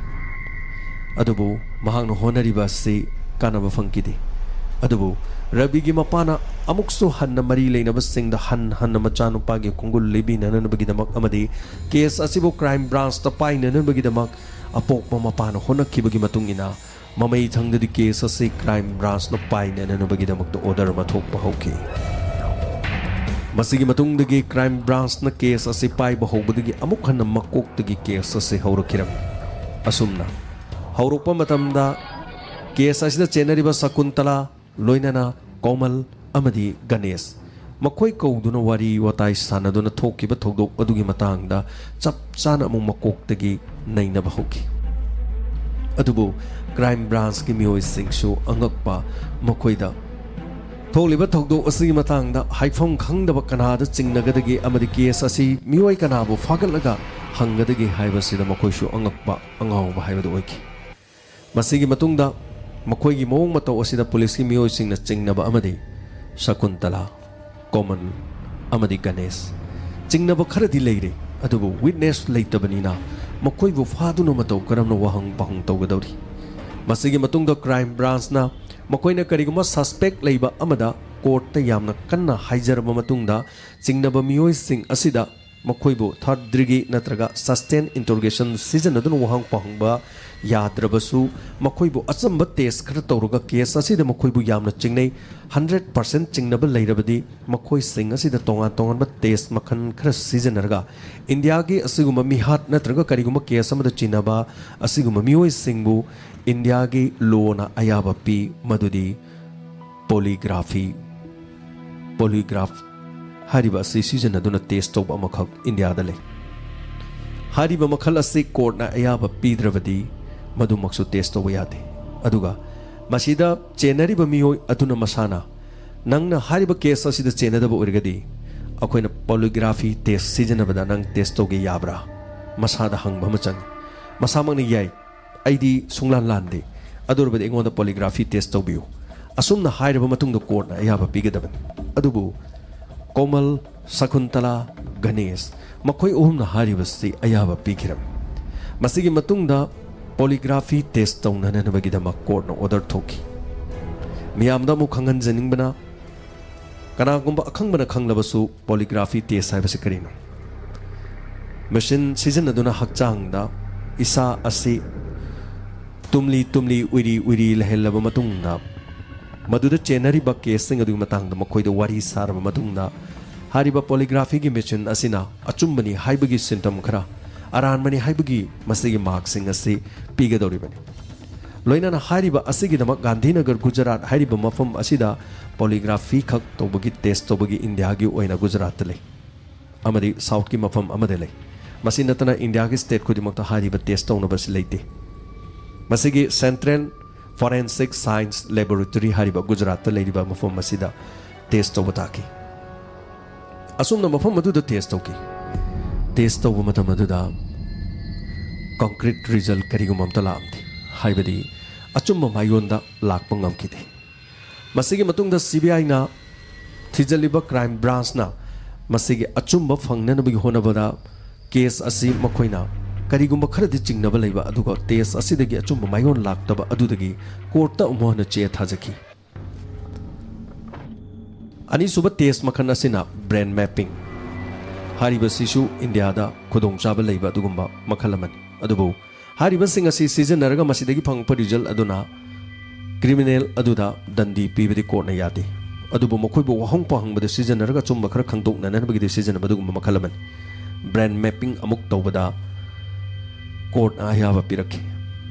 ꯑꯗꯨꯕꯨ ꯃꯍꯥꯛꯅ ꯍꯣꯠꯅꯔꯤꯕ ꯑꯁꯤ ꯀꯥꯟꯅꯕ ꯐꯪꯈꯤꯗꯦ꯫ ꯑꯗꯨꯕꯨ ꯔꯕꯤꯒꯤ ꯃꯄꯥꯅ ꯑꯃꯨꯛꯁꯨ ꯍꯟꯅ ꯃꯔꯤ ꯂꯩꯅꯕꯁꯤꯡꯗ ꯍꯟ ꯍꯟꯅ ꯃꯆꯥꯅꯨꯄꯥꯒꯤ ꯈꯣꯡꯒꯨꯜ ꯂꯤꯕꯤꯅꯅꯕꯒꯤꯗꯃꯛ ꯑꯃꯗꯤ ꯀꯦꯁ ꯑꯁꯤꯕꯨ ꯀ꯭ꯔꯥꯏꯝ ꯕ꯭ꯔꯥꯟꯁꯇ ꯄꯥꯏꯅꯅꯕꯒꯤꯗꯃꯛ ꯑꯄꯣꯛꯄ ꯃꯄꯥꯅ ꯍꯣꯠꯅꯈꯤꯕꯒꯤ ꯃꯇꯨꯡ ꯏꯟꯅ ꯃꯃꯩ ꯊꯪꯗꯗꯤ ꯀꯦꯁ ꯑꯁꯤ ꯀ꯭ꯔꯥꯏꯝ ꯕ꯭ꯔꯥꯟꯁꯅ ꯄꯥꯏꯅꯅꯕꯒꯤꯗꯃꯛꯇ ꯑꯣꯔꯗꯔ ꯑꯃ ꯊꯣꯛꯄ ꯍꯧꯈꯤ꯫ ꯃꯁꯤꯒꯤ ꯃꯇꯨꯡꯗꯒꯤ ꯀ꯭ꯔꯥꯏꯝ ꯕ꯭ꯔꯥꯟꯁꯅ ꯀꯦꯁ ꯑꯁꯤ ꯄꯥꯏꯕ ꯍꯧꯕꯗꯒꯤ ꯑꯃꯨꯛ ꯍꯟꯅ ꯃꯀꯣꯛꯇꯒꯤ ꯀꯦꯁ ꯑꯁꯤ ꯍꯧꯔꯛꯈꯤꯔꯝꯃꯤ꯫ ꯑꯁꯨꯝꯅ ꯍꯧꯔꯛꯄ ꯃꯇꯝꯗ ꯀꯦꯁ ꯑꯁꯤꯗ ꯆꯦꯟꯅꯔꯤꯕ ꯁꯀꯨꯟꯇꯂꯥ, ꯂꯣꯏꯅꯅ ꯀꯣꯃꯜ ꯑꯃꯗꯤ ꯒꯅꯦꯁ, ꯃꯈꯣꯏ ꯀꯧꯗꯨꯅ ꯋꯥꯔꯤ ꯋꯥꯇꯥꯏ ꯁꯥꯟꯅꯗꯨꯅ ꯊꯣꯛꯈꯤꯕ ꯊꯧꯗꯣꯛ ꯑꯗꯨꯒꯤ ꯃꯇꯥꯡꯗ ꯆꯞ ꯆꯥꯅ ꯑꯃꯨꯛ ꯃꯀꯣꯛꯇꯒꯤ ꯅꯩꯅꯕ ꯍꯧꯈꯤ꯫ ꯑꯗꯨꯕꯨ ꯀ꯭ꯔꯥꯏꯝ ꯕ꯭ꯔꯥꯟꯁꯀꯤ ꯃꯤꯑꯣꯏꯁꯤꯡꯁꯨ ꯑꯉꯛꯄ ꯃꯈꯣꯏꯗ ꯊꯣꯛꯂꯤꯕ ꯊꯧꯗꯣꯛ ꯑꯁꯤꯒꯤ ꯃꯇꯥꯡꯗ ꯍꯥꯏꯐꯝ ꯈꯪꯗꯕ ꯀꯅꯥꯗ ꯆꯤꯡꯅꯒꯗꯒꯦ ꯑꯃꯗꯤ ꯀꯦꯁ ꯑꯁꯤ ꯃꯤꯑꯣꯏ ꯀꯅꯥꯕꯨ ꯐꯥꯒꯠꯂꯒ ꯍꯪꯒꯗꯒꯦ ꯍꯥꯏꯕꯁꯤꯗ ꯃꯈꯣꯏꯁꯨ ꯑꯉꯛꯄ ꯑꯉꯥꯎꯕ ꯍꯥꯏꯕꯗꯨ ꯑꯣꯏꯈꯤ꯫ ꯃꯁꯤꯒꯤ ꯃꯇꯨꯡꯗ ꯃꯈꯣꯏꯒꯤ ꯃꯑꯣꯡ ꯃꯇꯧ ꯑꯁꯤꯗ ꯄꯨꯂꯤꯁꯀꯤ ꯃꯤꯑꯣꯏꯁꯤꯡꯅ ꯆꯤꯡꯅꯕ ꯑꯃꯗꯤ ꯁꯀꯨꯟꯇꯂꯥ, ꯀꯣꯃꯟ ꯑꯃꯗꯤ ꯒꯅꯦꯁ ꯆꯤꯡꯅꯕ ꯈꯔꯗꯤ ꯂꯩꯔꯦ, ꯑꯗꯨꯕꯨ ꯋꯤꯠꯅꯦꯁ ꯂꯩꯇꯕꯅꯤꯅ ꯃꯈꯣꯏꯕꯨ ꯐꯥꯗꯨꯅ ꯃꯇꯧ ꯀꯔꯝꯅ ꯋꯥꯍꯪ ꯄꯥꯎꯍꯪ ꯇꯧꯒꯗꯧꯔꯤ? ꯃꯁꯤꯒꯤ ꯃꯇꯨꯡꯗ ꯀ꯭ꯔꯥꯏꯝ ꯕ꯭ꯔꯥꯟꯁꯅ ꯃꯈꯣꯏꯅ ꯀꯔꯤꯒꯨꯝꯕ ꯁꯁꯄꯦꯛ ꯂꯩꯕ ꯑꯃꯗ ꯀꯣꯔꯠꯇ ꯌꯥꯝꯅ ꯀꯟꯅ ꯍꯥꯏꯖꯔꯕ ꯃꯇꯨꯡꯗ ꯆꯤꯡꯅꯕ ꯃꯤꯑꯣꯏꯁꯤꯡ ꯑꯁꯤꯗ ꯃꯈꯣꯏꯕꯨ ꯊꯥꯔꯗ ꯗꯤꯒ꯭ꯔꯤ ꯅꯠꯇ꯭ꯔꯒ ꯁꯁꯇꯦꯟ ꯏꯟꯇꯔꯣꯒꯦꯁꯟ ꯁꯤꯖꯤꯟꯅꯗꯨꯅ ꯋꯥꯍꯪ ꯄꯥꯎꯍꯪꯕ ꯌꯥꯗ꯭ꯔꯕꯁꯨ ꯃꯈꯣꯏꯕꯨ ꯑꯆꯝꯕ ꯇꯦꯁ ꯈꯔ ꯇꯧꯔꯒ ꯀꯦꯁ ꯑꯁꯤꯗ ꯃꯈꯣꯏꯕꯨ ꯌꯥꯝꯅ ꯆꯤꯡꯅꯩ, ꯍꯟꯗ꯭ꯔꯦꯠ ꯄꯥꯔꯁꯦꯟ ꯆꯤꯡꯅꯕ ꯂꯩꯔꯕꯗꯤ ꯃꯈꯣꯏꯁꯤꯡ ꯑꯁꯤꯗ ꯇꯣꯉꯥꯟ ꯇꯣꯉꯥꯟꯕ ꯇꯦꯁ ꯃꯈꯜ ꯈꯔ ꯁꯤꯖꯤꯟꯅꯔꯒ ꯏꯟꯗꯤꯌꯥꯒꯤ ꯑꯁꯤꯒꯨꯝꯕ ꯃꯤꯍꯥꯠ ꯅꯠꯇ꯭ꯔꯒ ꯀꯔꯤꯒꯨꯝꯕ ꯀꯦꯁ ꯑꯃꯗ ꯆꯤꯡꯅꯕ ꯑꯁꯤꯒꯨꯝꯕ ꯃꯤꯑꯣꯏꯁꯤꯡꯕꯨ ꯏꯟꯗꯤꯌꯥꯒꯤ ꯂꯣꯅ ꯑꯌꯥꯕ ꯄꯤ, ꯃꯗꯨꯗꯤ ꯄꯣꯂꯤꯒ꯭ꯔꯥꯐꯤ, ꯄꯣꯂꯤꯒ꯭ꯔꯥꯐ ꯍꯥꯏꯔꯤꯕ ꯑꯁꯤ ꯁꯤꯖꯤꯟꯅꯗꯨꯅ ꯇꯦꯁ ꯇꯧꯕ ꯑꯃꯈꯛ ꯏꯟꯗꯤꯌꯥꯗ ꯂꯩ꯫ ꯍꯥꯏꯔꯤꯕ ꯃꯈꯜ ꯑꯁꯤ ꯀꯣꯔꯠꯅ ꯑꯌꯥꯕ ꯄꯤꯗ꯭ꯔꯕꯗꯤ ꯃꯗꯨꯃꯛꯁꯨ ꯇꯦꯁ ꯇꯧꯕ ꯌꯥꯗꯦ꯫ ꯑꯗꯨꯒ ꯃꯁꯤꯗ ꯆꯦꯟꯅꯔꯤꯕ ꯃꯤꯑꯣꯏ ꯑꯗꯨꯅ ꯃꯁꯥꯅ, "ꯅꯪꯅ ꯍꯥꯏꯔꯤꯕ ꯀꯦꯁ ꯑꯁꯤꯗ ꯆꯦꯟꯅꯗꯕ ꯑꯣꯏꯔꯒꯗꯤ ꯑꯩꯈꯣꯏꯅ ꯄꯣꯂꯤꯒ꯭ꯔꯥꯐꯤ ꯇꯦꯁ ꯁꯤꯖꯤꯟꯅꯕꯗ ꯅꯪ ꯇꯦꯁ ꯇꯧꯒꯦ ꯌꯥꯕ꯭ꯔꯥ?" ꯃꯁꯥꯗ ꯍꯪꯕ ꯑꯃ ꯆꯪꯏ꯫ ꯃꯁꯥꯃꯛꯅ, "ꯌꯥꯏ, ꯑꯩꯗꯤ ꯁꯨꯡꯂꯥꯟ ꯂꯥꯟꯗꯦ, ꯑꯗꯨ ꯑꯣꯏꯔꯕꯗꯤ ꯑꯩꯉꯣꯟꯗ ꯄꯣꯂꯤꯒ꯭ꯔꯥꯐꯤ ꯇꯦꯁ ꯇꯧꯕꯤꯌꯨ" ꯑꯁꯨꯝꯅ ꯍꯥꯏꯔꯕ ꯃꯇꯨꯡꯗ ꯀꯣꯔꯠꯅ ꯑꯌꯥꯕ ꯄꯤꯒꯗꯕꯅꯤ꯫ ꯑꯗꯨꯕꯨ ꯀꯣꯃꯜ, ꯁꯀꯨꯟꯇꯂꯥ, ꯒꯅꯦꯁ ꯃꯈꯣꯏ ꯑꯍꯨꯝꯅ ꯍꯥꯏꯔꯤꯕꯁꯤ ꯑꯌꯥꯕ ꯄꯤꯈꯤꯔꯝꯃꯤ꯫ ꯃꯁꯤꯒꯤ ꯃꯇꯨꯡꯗ ꯄꯣꯂꯤꯒ꯭ꯔꯥꯐꯤ ꯇꯦꯁ ꯇꯧꯅꯅꯕꯒꯤꯗꯃꯛ ꯀꯣꯔꯠꯅ ꯑꯣꯔꯗꯔ ꯊꯣꯛꯈꯤ꯫ ꯃꯤꯌꯥꯝꯗ ꯑꯃꯨꯛ ꯈꯪꯍꯟꯖꯅꯤꯡꯕꯅ, ꯀꯅꯥꯒꯨꯝꯕ ꯑꯈꯪꯕꯅ ꯈꯪꯂꯕꯁꯨ ꯄꯣꯂꯤꯒ꯭ꯔꯥꯐꯤ ꯇꯦꯁ ꯍꯥꯏꯕꯁꯤ ꯀꯔꯤꯅꯣ? ꯃꯦꯁꯤꯟ ꯁꯤꯖꯤꯟꯅꯗꯨꯅ ꯍꯛꯆꯥꯡꯗ ꯏꯁꯥ ꯑꯁꯤ ꯇꯨꯝꯂꯤ ꯇꯨꯝꯂꯤ, ꯎꯏꯔꯤ ꯎꯏꯔꯤ ꯂꯩꯍꯜꯂꯕ ꯃꯇꯨꯡꯗ, ꯃꯗꯨꯗ ꯆꯦꯟꯅꯔꯤꯕ ꯀꯦꯁꯁꯤꯡ ꯑꯗꯨꯒꯤ ꯃꯇꯥꯡꯗ ꯃꯈꯣꯏꯗ ꯋꯥꯔꯤ ꯁꯥꯔꯕ ꯃꯇꯨꯡꯗ, ꯍꯥꯏꯔꯤꯕ ꯄꯣꯂꯤꯒ꯭ꯔꯥꯐꯤꯒꯤ ꯃꯦꯁꯤꯟ ꯑꯁꯤꯅ ꯑꯆꯨꯝꯕꯅꯤ ꯍꯥꯏꯕꯒꯤ ꯁꯤꯟꯇꯝ ꯈꯔ, ꯑꯔꯥꯟꯕꯅꯤ ꯍꯥꯏꯕꯒꯤ ꯃꯁꯤꯒꯤ ꯃꯥꯔꯛꯁꯤꯡ ꯑꯁꯤ ꯄꯤꯒꯗꯧꯔꯤꯕꯅꯤ꯫ ꯂꯣꯏꯅꯅ ꯍꯥꯏꯔꯤꯕ ꯑꯁꯤꯒꯤꯗꯃꯛ ꯒꯥꯟꯙꯤꯅꯒꯔ ꯒꯨꯖꯔꯥꯠ ꯍꯥꯏꯔꯤꯕ ꯃꯐꯝ ꯑꯁꯤꯗ ꯄꯣꯂꯤꯒ꯭ꯔꯥꯐꯤ ꯈꯛ ꯇꯧꯕꯒꯤ, ꯇꯦꯁ ꯇꯧꯕꯒꯤ ꯏꯟꯗꯤꯌꯥꯒꯤ ꯑꯣꯏꯅ ꯒꯨꯖꯔꯥꯠꯇ ꯂꯩ, ꯑꯃꯗꯤ ꯁꯥꯎꯠꯀꯤ ꯃꯐꯝ ꯑꯃꯗ ꯂꯩ꯫ ꯃꯁꯤ ꯅꯠꯇꯅ ꯏꯟꯗꯤꯌꯥꯒꯤ ꯁ꯭ꯇꯦꯠ ꯈꯨꯗꯤꯡꯃꯛꯇ ꯍꯥꯏꯔꯤꯕ ꯇꯦꯁ ꯇꯧꯅꯕꯁꯤ ꯂꯩꯇꯦ꯫ ꯃꯁꯤꯒꯤ Central Forensic Science Laboratory ꯍꯥꯏꯔꯤꯕ ꯒꯨꯖꯔꯥꯠꯇ ꯂꯩꯔꯤꯕ ꯃꯐꯝ ꯑꯁꯤꯗ ꯇꯦꯁ ꯇꯧꯕ ꯇꯥꯈꯤ꯫ ꯑꯁꯨꯝꯅ ꯃꯐꯝ ꯑꯗꯨꯗ ꯇꯦꯁ ꯇꯧꯈꯤ꯫ ꯇꯦꯁ ꯇꯧꯕ ꯃꯇꯝ ꯑꯗꯨꯗ ꯀꯣꯡꯀ꯭ꯔꯤꯠ ꯔꯤꯖꯜ ꯀꯔꯤꯒꯨꯝꯕ ꯑꯝꯇ ꯂꯥꯛꯑꯝꯗꯦ, ꯍꯥꯏꯕꯗꯤ ꯑꯆꯨꯝꯕ ꯃꯥꯏꯌꯣꯟꯗ ꯂꯥꯛꯄ ꯉꯝꯈꯤꯗꯦ꯫ ꯃꯁꯤꯒꯤ ꯃꯇꯨꯡꯗ ꯁꯤ ꯕꯤ ꯑꯥꯏꯅ ꯊꯤꯖꯤꯜꯂꯤꯕ ꯀ꯭ꯔꯥꯏꯝ ꯕ꯭ꯔꯥꯟꯁꯅ ꯃꯁꯤꯒꯤ ꯑꯆꯨꯝꯕ ꯐꯪꯅꯅꯕꯒꯤ ꯍꯣꯠꯅꯕꯗ ꯀꯦꯁ ꯑꯁꯤ ꯃꯈꯣꯏꯅ ꯀꯔꯤꯒꯨꯝꯕ ꯈꯔꯗꯤ ꯆꯤꯡꯅꯕ ꯂꯩꯕ, ꯑꯗꯨꯒ ꯇꯦꯁ ꯑꯁꯤꯗꯒꯤ ꯑꯆꯨꯝꯕ ꯃꯥꯏꯌꯣꯟ ꯂꯥꯛꯇꯕ ꯑꯗꯨꯗꯒꯤ ꯀꯣꯔꯠꯇ ꯑꯃꯨꯛ ꯍꯟꯅ ꯆꯦ ꯊꯥꯖꯈꯤ꯫ ꯑꯅꯤꯁꯨꯕ ꯇꯦꯁ ꯃꯈꯜ ꯑꯁꯤꯅ ꯕ꯭ꯔꯦꯟ ꯃꯦꯞꯄꯤꯡ꯫ ꯍꯥꯏꯔꯤꯕꯁꯤꯁꯨ ꯏꯟꯗꯤꯌꯥꯗ ꯈꯨꯗꯣꯡꯆꯥꯕ ꯂꯩꯕ ꯑꯗꯨꯒꯨꯝꯕ ꯃꯈꯜ ꯑꯃꯅꯤ꯫ ꯑꯗꯨꯕꯨ ꯍꯥꯏꯔꯤꯕꯁꯤꯡ ꯑꯁꯤ ꯁꯤꯖꯤꯟꯅꯔꯒ ꯃꯁꯤꯗꯒꯤ ꯐꯪꯉꯛꯄ ꯔꯤꯖꯜ ꯑꯗꯨꯅ ꯀ꯭ꯔꯤꯃꯤꯅꯦꯜ ꯑꯗꯨꯗ ꯗꯟꯗꯤ ꯄꯤꯕꯗꯤ ꯀꯣꯔꯠꯅ ꯌꯥꯗꯦ꯫ ꯑꯗꯨꯕꯨ ꯃꯈꯣꯏꯕꯨ ꯋꯥꯍꯪ ꯄꯥꯎꯍꯪꯕꯗ ꯁꯤꯖꯤꯟꯅꯔꯒ ꯑꯆꯨꯝꯕ ꯈꯔ ꯈꯪꯗꯣꯛꯅꯅꯕꯒꯤꯗꯤ ꯁꯤꯖꯤꯟꯅꯕ ꯑꯗꯨꯒꯨꯝꯕ ꯃꯈꯜ ꯑꯃꯅꯤ꯫ ꯕ꯭ꯔꯦꯟ ꯃꯦꯞꯄꯤꯡ ꯑꯃꯨꯛ ꯇꯧꯕꯗ ꯀꯣꯔꯠꯅ ꯑꯌꯥꯕ ꯄꯤꯔꯛꯈꯤ꯫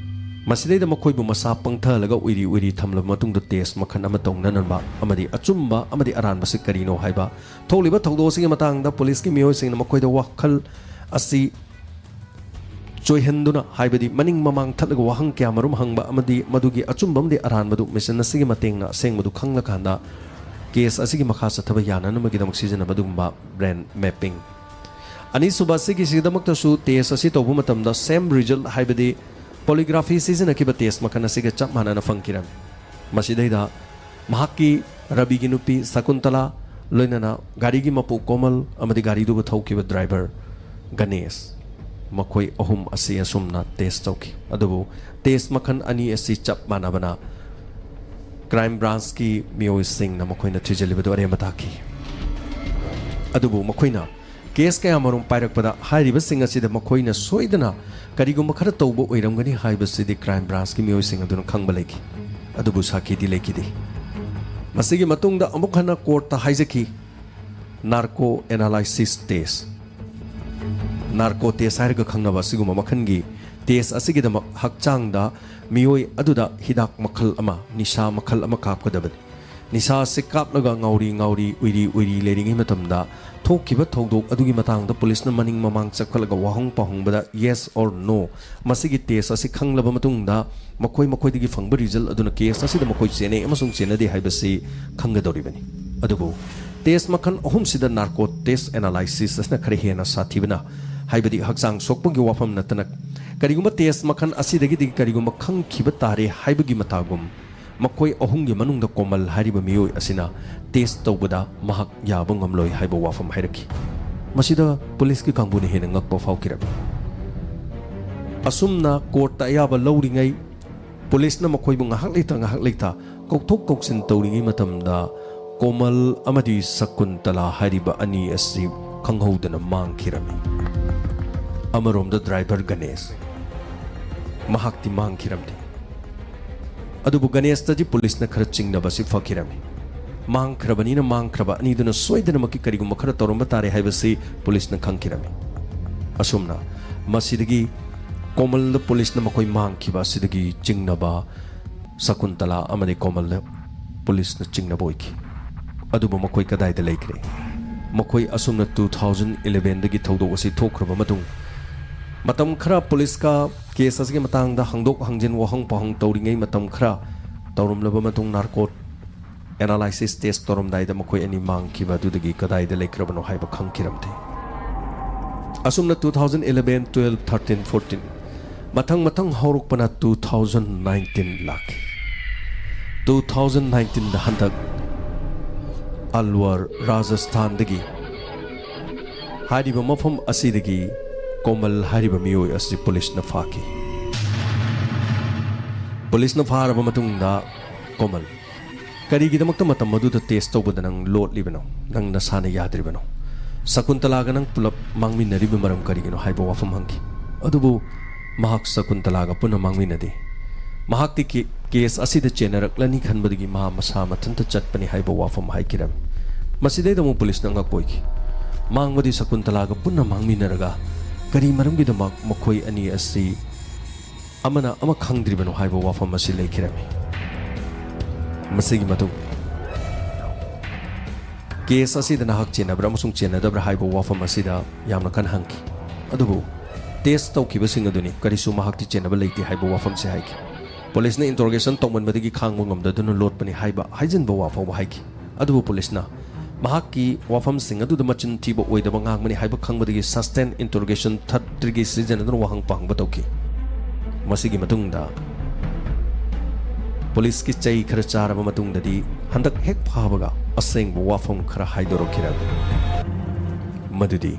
ꯃꯁꯤꯗꯩꯗ ꯃꯈꯣꯏꯕꯨ ꯃꯁꯥ ꯄꯪꯊꯍꯜꯂꯒ ꯎꯏꯔꯤ ꯎꯏꯔꯤ ꯊꯝꯂꯕ ꯃꯇꯨꯡꯗ ꯇꯦꯁ ꯃꯈꯜ ꯑꯃ ꯇꯧꯅꯅꯕ ꯑꯃꯗꯤ ꯑꯆꯨꯝꯕ ꯑꯃꯗꯤ ꯑꯔꯥꯟꯕꯁꯤ ꯀꯔꯤꯅꯣ ꯍꯥꯏꯕ, ꯊꯣꯛꯂꯤꯕ ꯊꯧꯗꯣꯛ ꯑꯁꯤꯒꯤ ꯃꯇꯥꯡꯗ ꯄꯨꯂꯤꯁꯀꯤ ꯃꯤꯑꯣꯏꯁꯤꯡꯅ ꯃꯈꯣꯏꯗ ꯋꯥꯈꯜ ꯑꯁꯤ ꯆꯣꯏꯍꯟꯗꯨꯅ, ꯍꯥꯏꯕꯗꯤ ꯃꯅꯤꯡ ꯃꯃꯥꯡ ꯊꯠꯂꯒ ꯋꯥꯍꯪ ꯀꯌꯥ ꯃꯔꯨꯝ ꯍꯪꯕ ꯑꯃꯗꯤ ꯃꯗꯨꯒꯤ ꯑꯆꯨꯝꯕ ꯑꯃꯗꯤ ꯑꯔꯥꯟꯕꯗꯨ ꯃꯦꯆꯤꯟ ꯑꯁꯤꯒꯤ ꯃꯇꯦꯡꯅ ꯑꯁꯦꯡꯕꯗꯨ ꯈꯪꯂꯀꯥꯟꯗ ꯀꯦꯁ ꯑꯁꯤꯒꯤ ꯃꯈꯥ ꯆꯠꯊꯕ ꯌꯥꯅꯅꯕꯒꯤꯗꯃꯛ ꯁꯤꯖꯤꯟꯅꯕ ꯑꯗꯨꯒꯨꯝꯕ ꯕ꯭ꯔꯦꯟ ꯃꯦꯞꯄꯤꯡ꯫ ꯑꯅꯤꯁꯨꯕ ꯑꯁꯤꯒꯤꯁꯤꯗꯃꯛꯇꯁꯨ ꯇꯦꯁ ꯑꯁꯤ ꯇꯧꯕ ꯃꯇꯝꯗ ꯁꯦꯝ ꯔꯤꯖꯜ, ꯍꯥꯏꯕꯗꯤ ꯄꯣꯂꯤꯒ꯭ꯔꯥꯐꯤ ꯁꯤꯖꯤꯟꯅꯈꯤꯕ ꯇꯦꯁ ꯃꯈꯜ ꯑꯁꯤꯒ ꯆꯞ ꯃꯥꯟꯅꯅ ꯐꯪꯈꯤꯔꯝꯃꯤ꯫ ꯃꯁꯤꯗꯩꯗ ꯃꯍꯥꯛꯀꯤ, ꯔꯕꯤꯒꯤ ꯅꯨꯄꯤ ꯁꯀꯨꯟꯇꯂꯥ, ꯂꯣꯏꯅꯅ ꯒꯥꯔꯤꯒꯤ ꯃꯄꯨ ꯀꯣꯃꯜ ꯑꯃꯗꯤ ꯒꯥꯔꯤꯗꯨꯕꯨ ꯊꯧꯈꯤꯕ ꯗ꯭ꯔꯥꯏꯚꯔ ꯒꯅꯦꯁ, ꯃꯈꯣꯏ ꯑꯍꯨꯝ ꯑꯁꯤ ꯑꯁꯨꯝꯅ ꯇꯦꯁ ꯇꯧꯈꯤ꯫ ꯑꯗꯨꯕꯨ ꯇꯦꯁ ꯃꯈꯜ ꯑꯅꯤ ꯑꯁꯤ ꯆꯞ ꯃꯥꯟꯅꯕꯅ ꯀ꯭ꯔꯥꯏꯝ ꯕ꯭ꯔꯥꯟꯁꯀꯤ ꯃꯤꯑꯣꯏꯁꯤꯡꯅ ꯃꯈꯣꯏꯅ ꯊꯤꯖꯤꯜꯂꯤꯕꯗꯨ ꯑꯔꯦꯝꯕ ꯇꯥꯈꯤ꯫ ꯑꯗꯨꯕꯨ ꯃꯈꯣꯏꯅ ꯀꯦꯁ ꯀꯌꯥꯃꯔꯨꯝ ꯄꯥꯏꯔꯛꯄꯗ ꯍꯥꯏꯔꯤꯕꯁꯤꯡ ꯑꯁꯤꯗ ꯃꯈꯣꯏꯅ ꯁꯣꯏꯗꯅ ꯀꯔꯤꯒꯨꯝꯕ ꯈꯔ ꯇꯧꯕ ꯑꯣꯏꯔꯝꯒꯅꯤ ꯍꯥꯏꯕꯁꯤꯗꯤ ꯀ꯭ꯔꯥꯏꯝ ꯕ꯭ꯔꯥꯟꯁꯀꯤ ꯃꯤꯑꯣꯏꯁꯤꯡ ꯑꯗꯨꯅ ꯈꯪꯕ ꯂꯩꯈꯤ, ꯑꯗꯨꯕꯨ ꯁꯥꯈꯤꯗꯤ ꯂꯩꯈꯤꯗꯦ꯫ ꯃꯁꯤꯒꯤ ꯃꯇꯨꯡꯗ ꯑꯃꯨꯛ ꯍꯟꯅ ꯀꯣꯔꯠꯇ ꯍꯥꯏꯖꯈꯤ, narco analysis test, narco test ꯍꯥꯏꯔꯒ ꯈꯪꯅꯕ ꯑꯁꯤꯒꯨꯝꯕ ꯃꯈꯜꯒꯤ ꯇꯦꯁ ꯑꯁꯤꯒꯤꯗꯃꯛ ꯍꯛꯆꯥꯡꯗ ꯃꯤꯑꯣꯏ ꯑꯗꯨꯗ ꯍꯤꯗꯥꯛ ꯃꯈꯜ ꯑꯃ, ꯅꯤꯁꯥ ꯃꯈꯜ ꯑꯃ ꯀꯥꯞꯀꯗꯕꯅꯤ꯫ ꯅꯤꯁꯥ ꯑꯁꯤ ꯀꯥꯞꯂꯒ ꯉꯥꯎꯔꯤ ꯉꯥꯎꯔꯤ, ꯎꯏꯔꯤ ꯎꯏꯔꯤ ꯂꯩꯔꯤꯉꯩ ꯃꯇꯝꯗ ꯊꯣꯛꯈꯤꯕ ꯊꯧꯗꯣꯛ ꯑꯗꯨꯒꯤ ꯃꯇꯥꯡꯗ ꯄꯨꯂꯤꯁꯅ ꯃꯅꯤꯡ ꯃꯃꯥꯡ ꯆꯠꯈꯠꯂꯒ ꯋꯥꯍꯪ ꯄꯥꯎꯍꯪꯕꯗ yes or no, ꯃꯁꯤꯒꯤ ꯇꯦꯁ ꯑꯁꯤ ꯈꯪꯂꯕ ꯃꯇꯨꯡꯗ ꯃꯈꯣꯏ ꯃꯈꯣꯏꯗꯒꯤ ꯐꯪꯕ ꯔꯤꯖꯜ ꯑꯗꯨꯅ ꯀꯦꯁ ꯑꯁꯤꯗ ꯃꯈꯣꯏ ꯆꯦꯟꯅꯩ ꯑꯃꯁꯨꯡ ꯆꯦꯟꯅꯗꯦ ꯍꯥꯏꯕꯁꯤ ꯈꯪꯒꯗꯧꯔꯤꯕꯅꯤ꯫ ꯑꯗꯨꯕꯨ ꯇꯦꯁ ꯃꯈꯜ ꯑꯍꯨꯝꯁꯤꯗ ꯅꯥꯔꯀꯣ ꯇꯦꯁ ꯑꯦꯅꯥꯂꯥꯏꯁꯤꯁ ꯑꯁꯤꯅ ꯈꯔ ꯍꯦꯟꯅ ꯁꯥꯊꯤꯕꯅ, ꯍꯥꯏꯕꯗꯤ ꯍꯛꯆꯥꯡ ꯁꯣꯛꯄꯒꯤ ꯋꯥꯐꯝ ꯅꯠꯇꯅ, ꯀꯔꯤꯒꯨꯝꯕ ꯇꯦꯁ ꯃꯈꯜ ꯑꯁꯤꯗꯒꯤꯗꯤ ꯀꯔꯤꯒꯨꯝꯕ ꯈꯪꯈꯤꯕ ꯇꯥꯔꯦ ꯍꯥꯏꯕꯒꯤ ꯃꯇꯥꯒꯨꯝ, ꯃꯈꯣꯏ ꯑꯍꯨꯝꯒꯤ ꯃꯅꯨꯡꯗ ꯀꯣꯃꯜ ꯍꯥꯏꯔꯤꯕ ꯃꯤꯑꯣꯏ ꯑꯁꯤꯅ ꯇꯦꯁ ꯇꯧꯕꯗ ꯃꯍꯥꯛ ꯌꯥꯕ ꯉꯝꯂꯣꯏ ꯍꯥꯏꯕ ꯋꯥꯐꯝ ꯍꯥꯏꯔꯛꯈꯤ꯫ ꯃꯁꯤꯗ ꯄꯨꯂꯤꯁꯀꯤ ꯀꯥꯡꯕꯨꯅ ꯍꯦꯟꯅ ꯉꯛꯄ ꯐꯥꯎꯈꯤꯔꯝꯃꯤ꯫ ꯑꯁꯨꯝꯅ ꯀꯣꯔꯠꯇ ꯑꯌꯥꯕ ꯂꯧꯔꯤꯉꯩ, ꯄꯨꯂꯤꯁꯅ ꯃꯈꯣꯏꯕꯨ ꯉꯥꯏꯍꯥꯛ ꯂꯩꯇ ꯉꯥꯏꯍꯥꯛ ꯂꯩꯇ ꯀꯧꯊꯣꯛ ꯀꯧꯁꯤꯟ ꯇꯧꯔꯤꯉꯩ ꯃꯇꯝꯗ ꯀꯣꯃꯜ ꯑꯃꯗꯤ ꯁꯀꯨꯟꯇꯂꯥ ꯍꯥꯏꯔꯤꯕ ꯑꯅꯤ ꯑꯁꯤ ꯈꯪꯍꯧꯗꯅ ꯃꯥꯡꯈꯤꯔꯝꯃꯤ꯫ ꯑꯃꯔꯣꯝꯗ ꯗ꯭ꯔꯥꯏꯚꯔ ꯒꯅꯦꯁ, ꯃꯍꯥꯛꯇꯤ ꯃꯥꯡꯈꯤꯔꯝꯗꯦ꯫ ꯑꯗꯨꯕꯨ ꯒꯅꯦꯁꯇꯗꯤ ꯄꯨꯂꯤꯁꯅ ꯈꯔ ꯆꯤꯡꯅꯕ ꯑꯁꯤ ꯐꯈꯤꯔꯝꯃꯤ꯫ ꯃꯥꯡꯈ꯭ꯔꯕꯅꯤꯅ ꯃꯥꯡꯈ꯭ꯔꯕ ꯑꯅꯤꯗꯨꯅ ꯁꯣꯏꯗꯅꯃꯛꯀꯤ ꯀꯔꯤꯒꯨꯝꯕ ꯈꯔ ꯇꯧꯔꯝꯕ ꯇꯥꯔꯦ ꯍꯥꯏꯕꯁꯤ ꯄꯨꯂꯤꯁꯅ ꯈꯪꯈꯤꯔꯝꯃꯤ꯫ ꯑꯁꯨꯝꯅ ꯃꯁꯤꯗꯒꯤ ꯀꯣꯃꯜꯗ ꯄꯨꯂꯤꯁꯅ ꯃꯈꯣꯏ ꯃꯥꯡꯈꯤꯕ ꯑꯁꯤꯗꯒꯤ ꯆꯤꯡꯅꯕ ꯁꯀꯨꯟꯇꯂꯥ ꯑꯃꯗꯤ ꯀꯣꯃꯜꯗ ꯄꯨꯂꯤꯁꯅ ꯆꯤꯡꯅꯕ ꯑꯣꯏꯈꯤ꯫ ꯑꯗꯨꯕꯨ ꯃꯈꯣꯏ ꯀꯗꯥꯏꯗ ꯂꯩꯈ꯭ꯔꯦ? ꯃꯈꯣꯏ ꯑꯁꯨꯝꯅ two thousand elevenꯗꯒꯤ ꯊꯧꯗꯣꯛ ꯑꯁꯤ ꯊꯣꯛꯈ꯭ꯔꯕ ꯃꯇꯨꯡ, ꯃꯇꯝ ꯈꯔ ꯄꯨꯂꯤꯁꯀ ꯀꯦꯁ ꯑꯁꯤꯒꯤ ꯃꯇꯥꯡꯗ ꯍꯪꯗꯣꯛ ꯍꯪꯖꯤꯟ, ꯋꯥꯍꯪ ꯄꯥꯎꯍꯪ ꯇꯧꯔꯤꯉꯩ ꯃꯇꯝ ꯈꯔ ꯇꯧꯔꯝꯂꯕ ꯃꯇꯨꯡ, ꯅꯥꯔꯀꯣꯠ ꯑꯦꯅꯥꯂꯥꯏꯁꯤꯁ ꯇꯦꯁ ꯇꯧꯔꯝꯗꯥꯏꯗ ꯃꯈꯣꯏ ꯑꯅꯤ ꯃꯥꯡꯈꯤꯕ ꯑꯗꯨꯗꯒꯤ ꯀꯗꯥꯏꯗ ꯂꯩꯈ꯭ꯔꯕꯅꯣ ꯍꯥꯏꯕ ꯈꯪꯈꯤꯔꯝꯗꯦ꯫ ꯑꯁꯨꯝꯅ two thousand eleven, twelve, thirteen, fourteen, ꯃꯊꯪ ꯃꯊꯪ ꯍꯧꯔꯛꯄꯅ two thousand nineteen ꯂꯥꯛꯈꯤ꯫ Two thousand nineteenꯗ ꯍꯟꯗꯛ ꯑꯜꯋꯔ, ꯔꯥꯖꯁꯊꯥꯟꯗꯒꯤ ꯍꯥꯏꯔꯤꯕ ꯃꯐꯝ ꯑꯁꯤꯗꯒꯤ ꯀꯣꯃꯜ ꯍꯥꯏꯔꯤꯕ ꯃꯤꯑꯣꯏ ꯑꯁꯤ ꯄꯨꯂꯤꯁꯅ ꯐꯥꯈꯤ꯫ ꯄꯨꯂꯤꯁꯅ ꯐꯥꯔꯕ ꯃꯇꯨꯡꯗ ꯀꯣꯃꯜ, ꯀꯔꯤꯒꯤꯗꯃꯛꯇ ꯃꯇꯝ ꯑꯗꯨꯗ ꯇꯦꯁ ꯇꯧꯕꯗ ꯅꯪ ꯂꯣꯠꯂꯤꯕꯅꯣ? ꯅꯪ ꯅꯁꯥꯅ ꯌꯥꯗ꯭ꯔꯤꯕꯅꯣ? ꯁꯀꯨꯟꯇꯂꯥꯒ ꯅꯪ ꯄꯨꯂꯞ ꯃꯥꯡꯃꯤꯟꯅꯔꯤꯕ ꯃꯔꯝ ꯀꯔꯤꯒꯤꯅꯣ ꯍꯥꯏꯕ ꯋꯥꯐꯝ ꯍꯪꯈꯤ꯫ ꯑꯗꯨꯕꯨ ꯃꯍꯥꯛ ꯁꯀꯨꯟꯇꯂꯥꯒ ꯄꯨꯟꯅ ꯃꯥꯡꯃꯤꯟꯅꯗꯦ꯫ ꯃꯍꯥꯛꯇꯤ ꯀꯦ-, ꯀꯦꯁ ꯑꯁꯤꯗ ꯆꯦꯟꯅꯔꯛꯂꯅꯤ ꯈꯟꯕꯗꯒꯤ ꯃꯍꯥꯛ ꯃꯁꯥ ꯃꯊꯟꯇ ꯆꯠꯄꯅꯤ ꯍꯥꯏꯕ ꯋꯥꯐꯝ ꯍꯥꯏꯈꯤꯔꯝꯃꯤ꯫ ꯃꯁꯤꯗꯩꯗ ꯑꯃꯨꯛ ꯄꯨꯂꯤꯁꯅ ꯑꯉꯛꯄ ꯑꯣꯏꯈꯤ꯫ ꯃꯥꯡꯕꯗꯤ ꯁꯀꯨꯟꯇꯂꯥꯒ ꯄꯨꯟꯅ ꯃꯥꯡꯃꯤꯟꯅꯔꯒ ꯀꯔꯤ ꯃꯔꯝꯒꯤꯗꯃꯛ ꯃꯈꯣꯏ ꯑꯅꯤ ꯑꯁꯤ ꯑꯃꯅ ꯑꯃ ꯈꯪꯗ꯭ꯔꯤꯕꯅꯣ ꯍꯥꯏꯕ ꯋꯥꯐꯝ ꯑꯁꯤ ꯂꯩꯈꯤꯔꯝꯃꯤ꯫ ꯃꯁꯤꯒꯤ ꯃꯇꯨꯡ ꯀꯦꯁ ꯑꯁꯤꯗ ꯅꯍꯥꯛ ꯆꯦꯟꯅꯕ꯭ꯔꯥ ꯑꯃꯁꯨꯡ ꯆꯦꯟꯅꯗꯕ꯭ꯔꯥ ꯍꯥꯏꯕ ꯋꯥꯐꯝ ꯑꯁꯤꯗ ꯌꯥꯝꯅ ꯀꯟꯅ ꯍꯪꯈꯤ꯫ ꯑꯗꯨꯕꯨ ꯇꯦꯁ ꯇꯧꯈꯤꯕꯁꯤꯡ ꯑꯗꯨꯅꯤ ꯀꯔꯤꯁꯨ ꯃꯍꯥꯛꯇꯤ ꯆꯦꯟꯅꯕ ꯂꯩꯇꯦ ꯍꯥꯏꯕ ꯋꯥꯐꯝꯁꯤ ꯍꯥꯏꯈꯤ꯫ ꯄꯨꯂꯤꯁꯅ ꯏꯟꯇꯔꯣꯒꯦꯁꯟ ꯇꯧꯃꯟꯕꯗꯒꯤ ꯈꯥꯡꯕ ꯉꯝꯗꯗꯨꯅ ꯂꯣꯠꯄꯅꯤ ꯍꯥꯏꯕ ꯍꯥꯏꯖꯤꯟꯕ ꯋꯥ ꯐꯥꯎꯕ ꯍꯥꯏꯈꯤ꯫ ꯑꯗꯨꯕꯨ ꯄꯨꯂꯤꯁꯅ ꯃꯍꯥꯛꯀꯤ ꯋꯥꯐꯝꯁꯤꯡ ꯑꯗꯨꯗ ꯃꯆꯤꯟ ꯊꯤꯕ ꯑꯣꯏꯗꯕ ꯉꯥꯡꯕꯅꯤ ꯍꯥꯏꯕ ꯈꯪꯕꯗꯒꯤ ꯁꯁꯇꯦꯟ ꯏꯟꯇꯔꯣꯒꯦꯁꯟ ꯊꯥꯔꯇꯤꯒꯤ ꯁꯤꯖꯤꯟꯅꯗꯨꯅ ꯋꯥꯍꯪ ꯄꯥꯡꯕ ꯇꯧꯈꯤ꯫ ꯃꯁꯤꯒꯤ ꯃꯇꯨꯡꯗ ꯄꯨꯂꯤꯁꯀꯤ ꯆꯩ ꯈꯔ ꯆꯥꯔꯕ ꯃꯇꯨꯡꯗꯗꯤ ꯍꯟꯗꯛ ꯍꯦꯛ ꯐꯥꯕꯒ ꯑꯁꯦꯡꯕ ꯋꯥꯐꯝ ꯈꯔ ꯍꯥꯏꯗꯣꯔꯛꯈꯤꯔꯝꯃꯤ꯫ ꯃꯗꯨꯗꯤ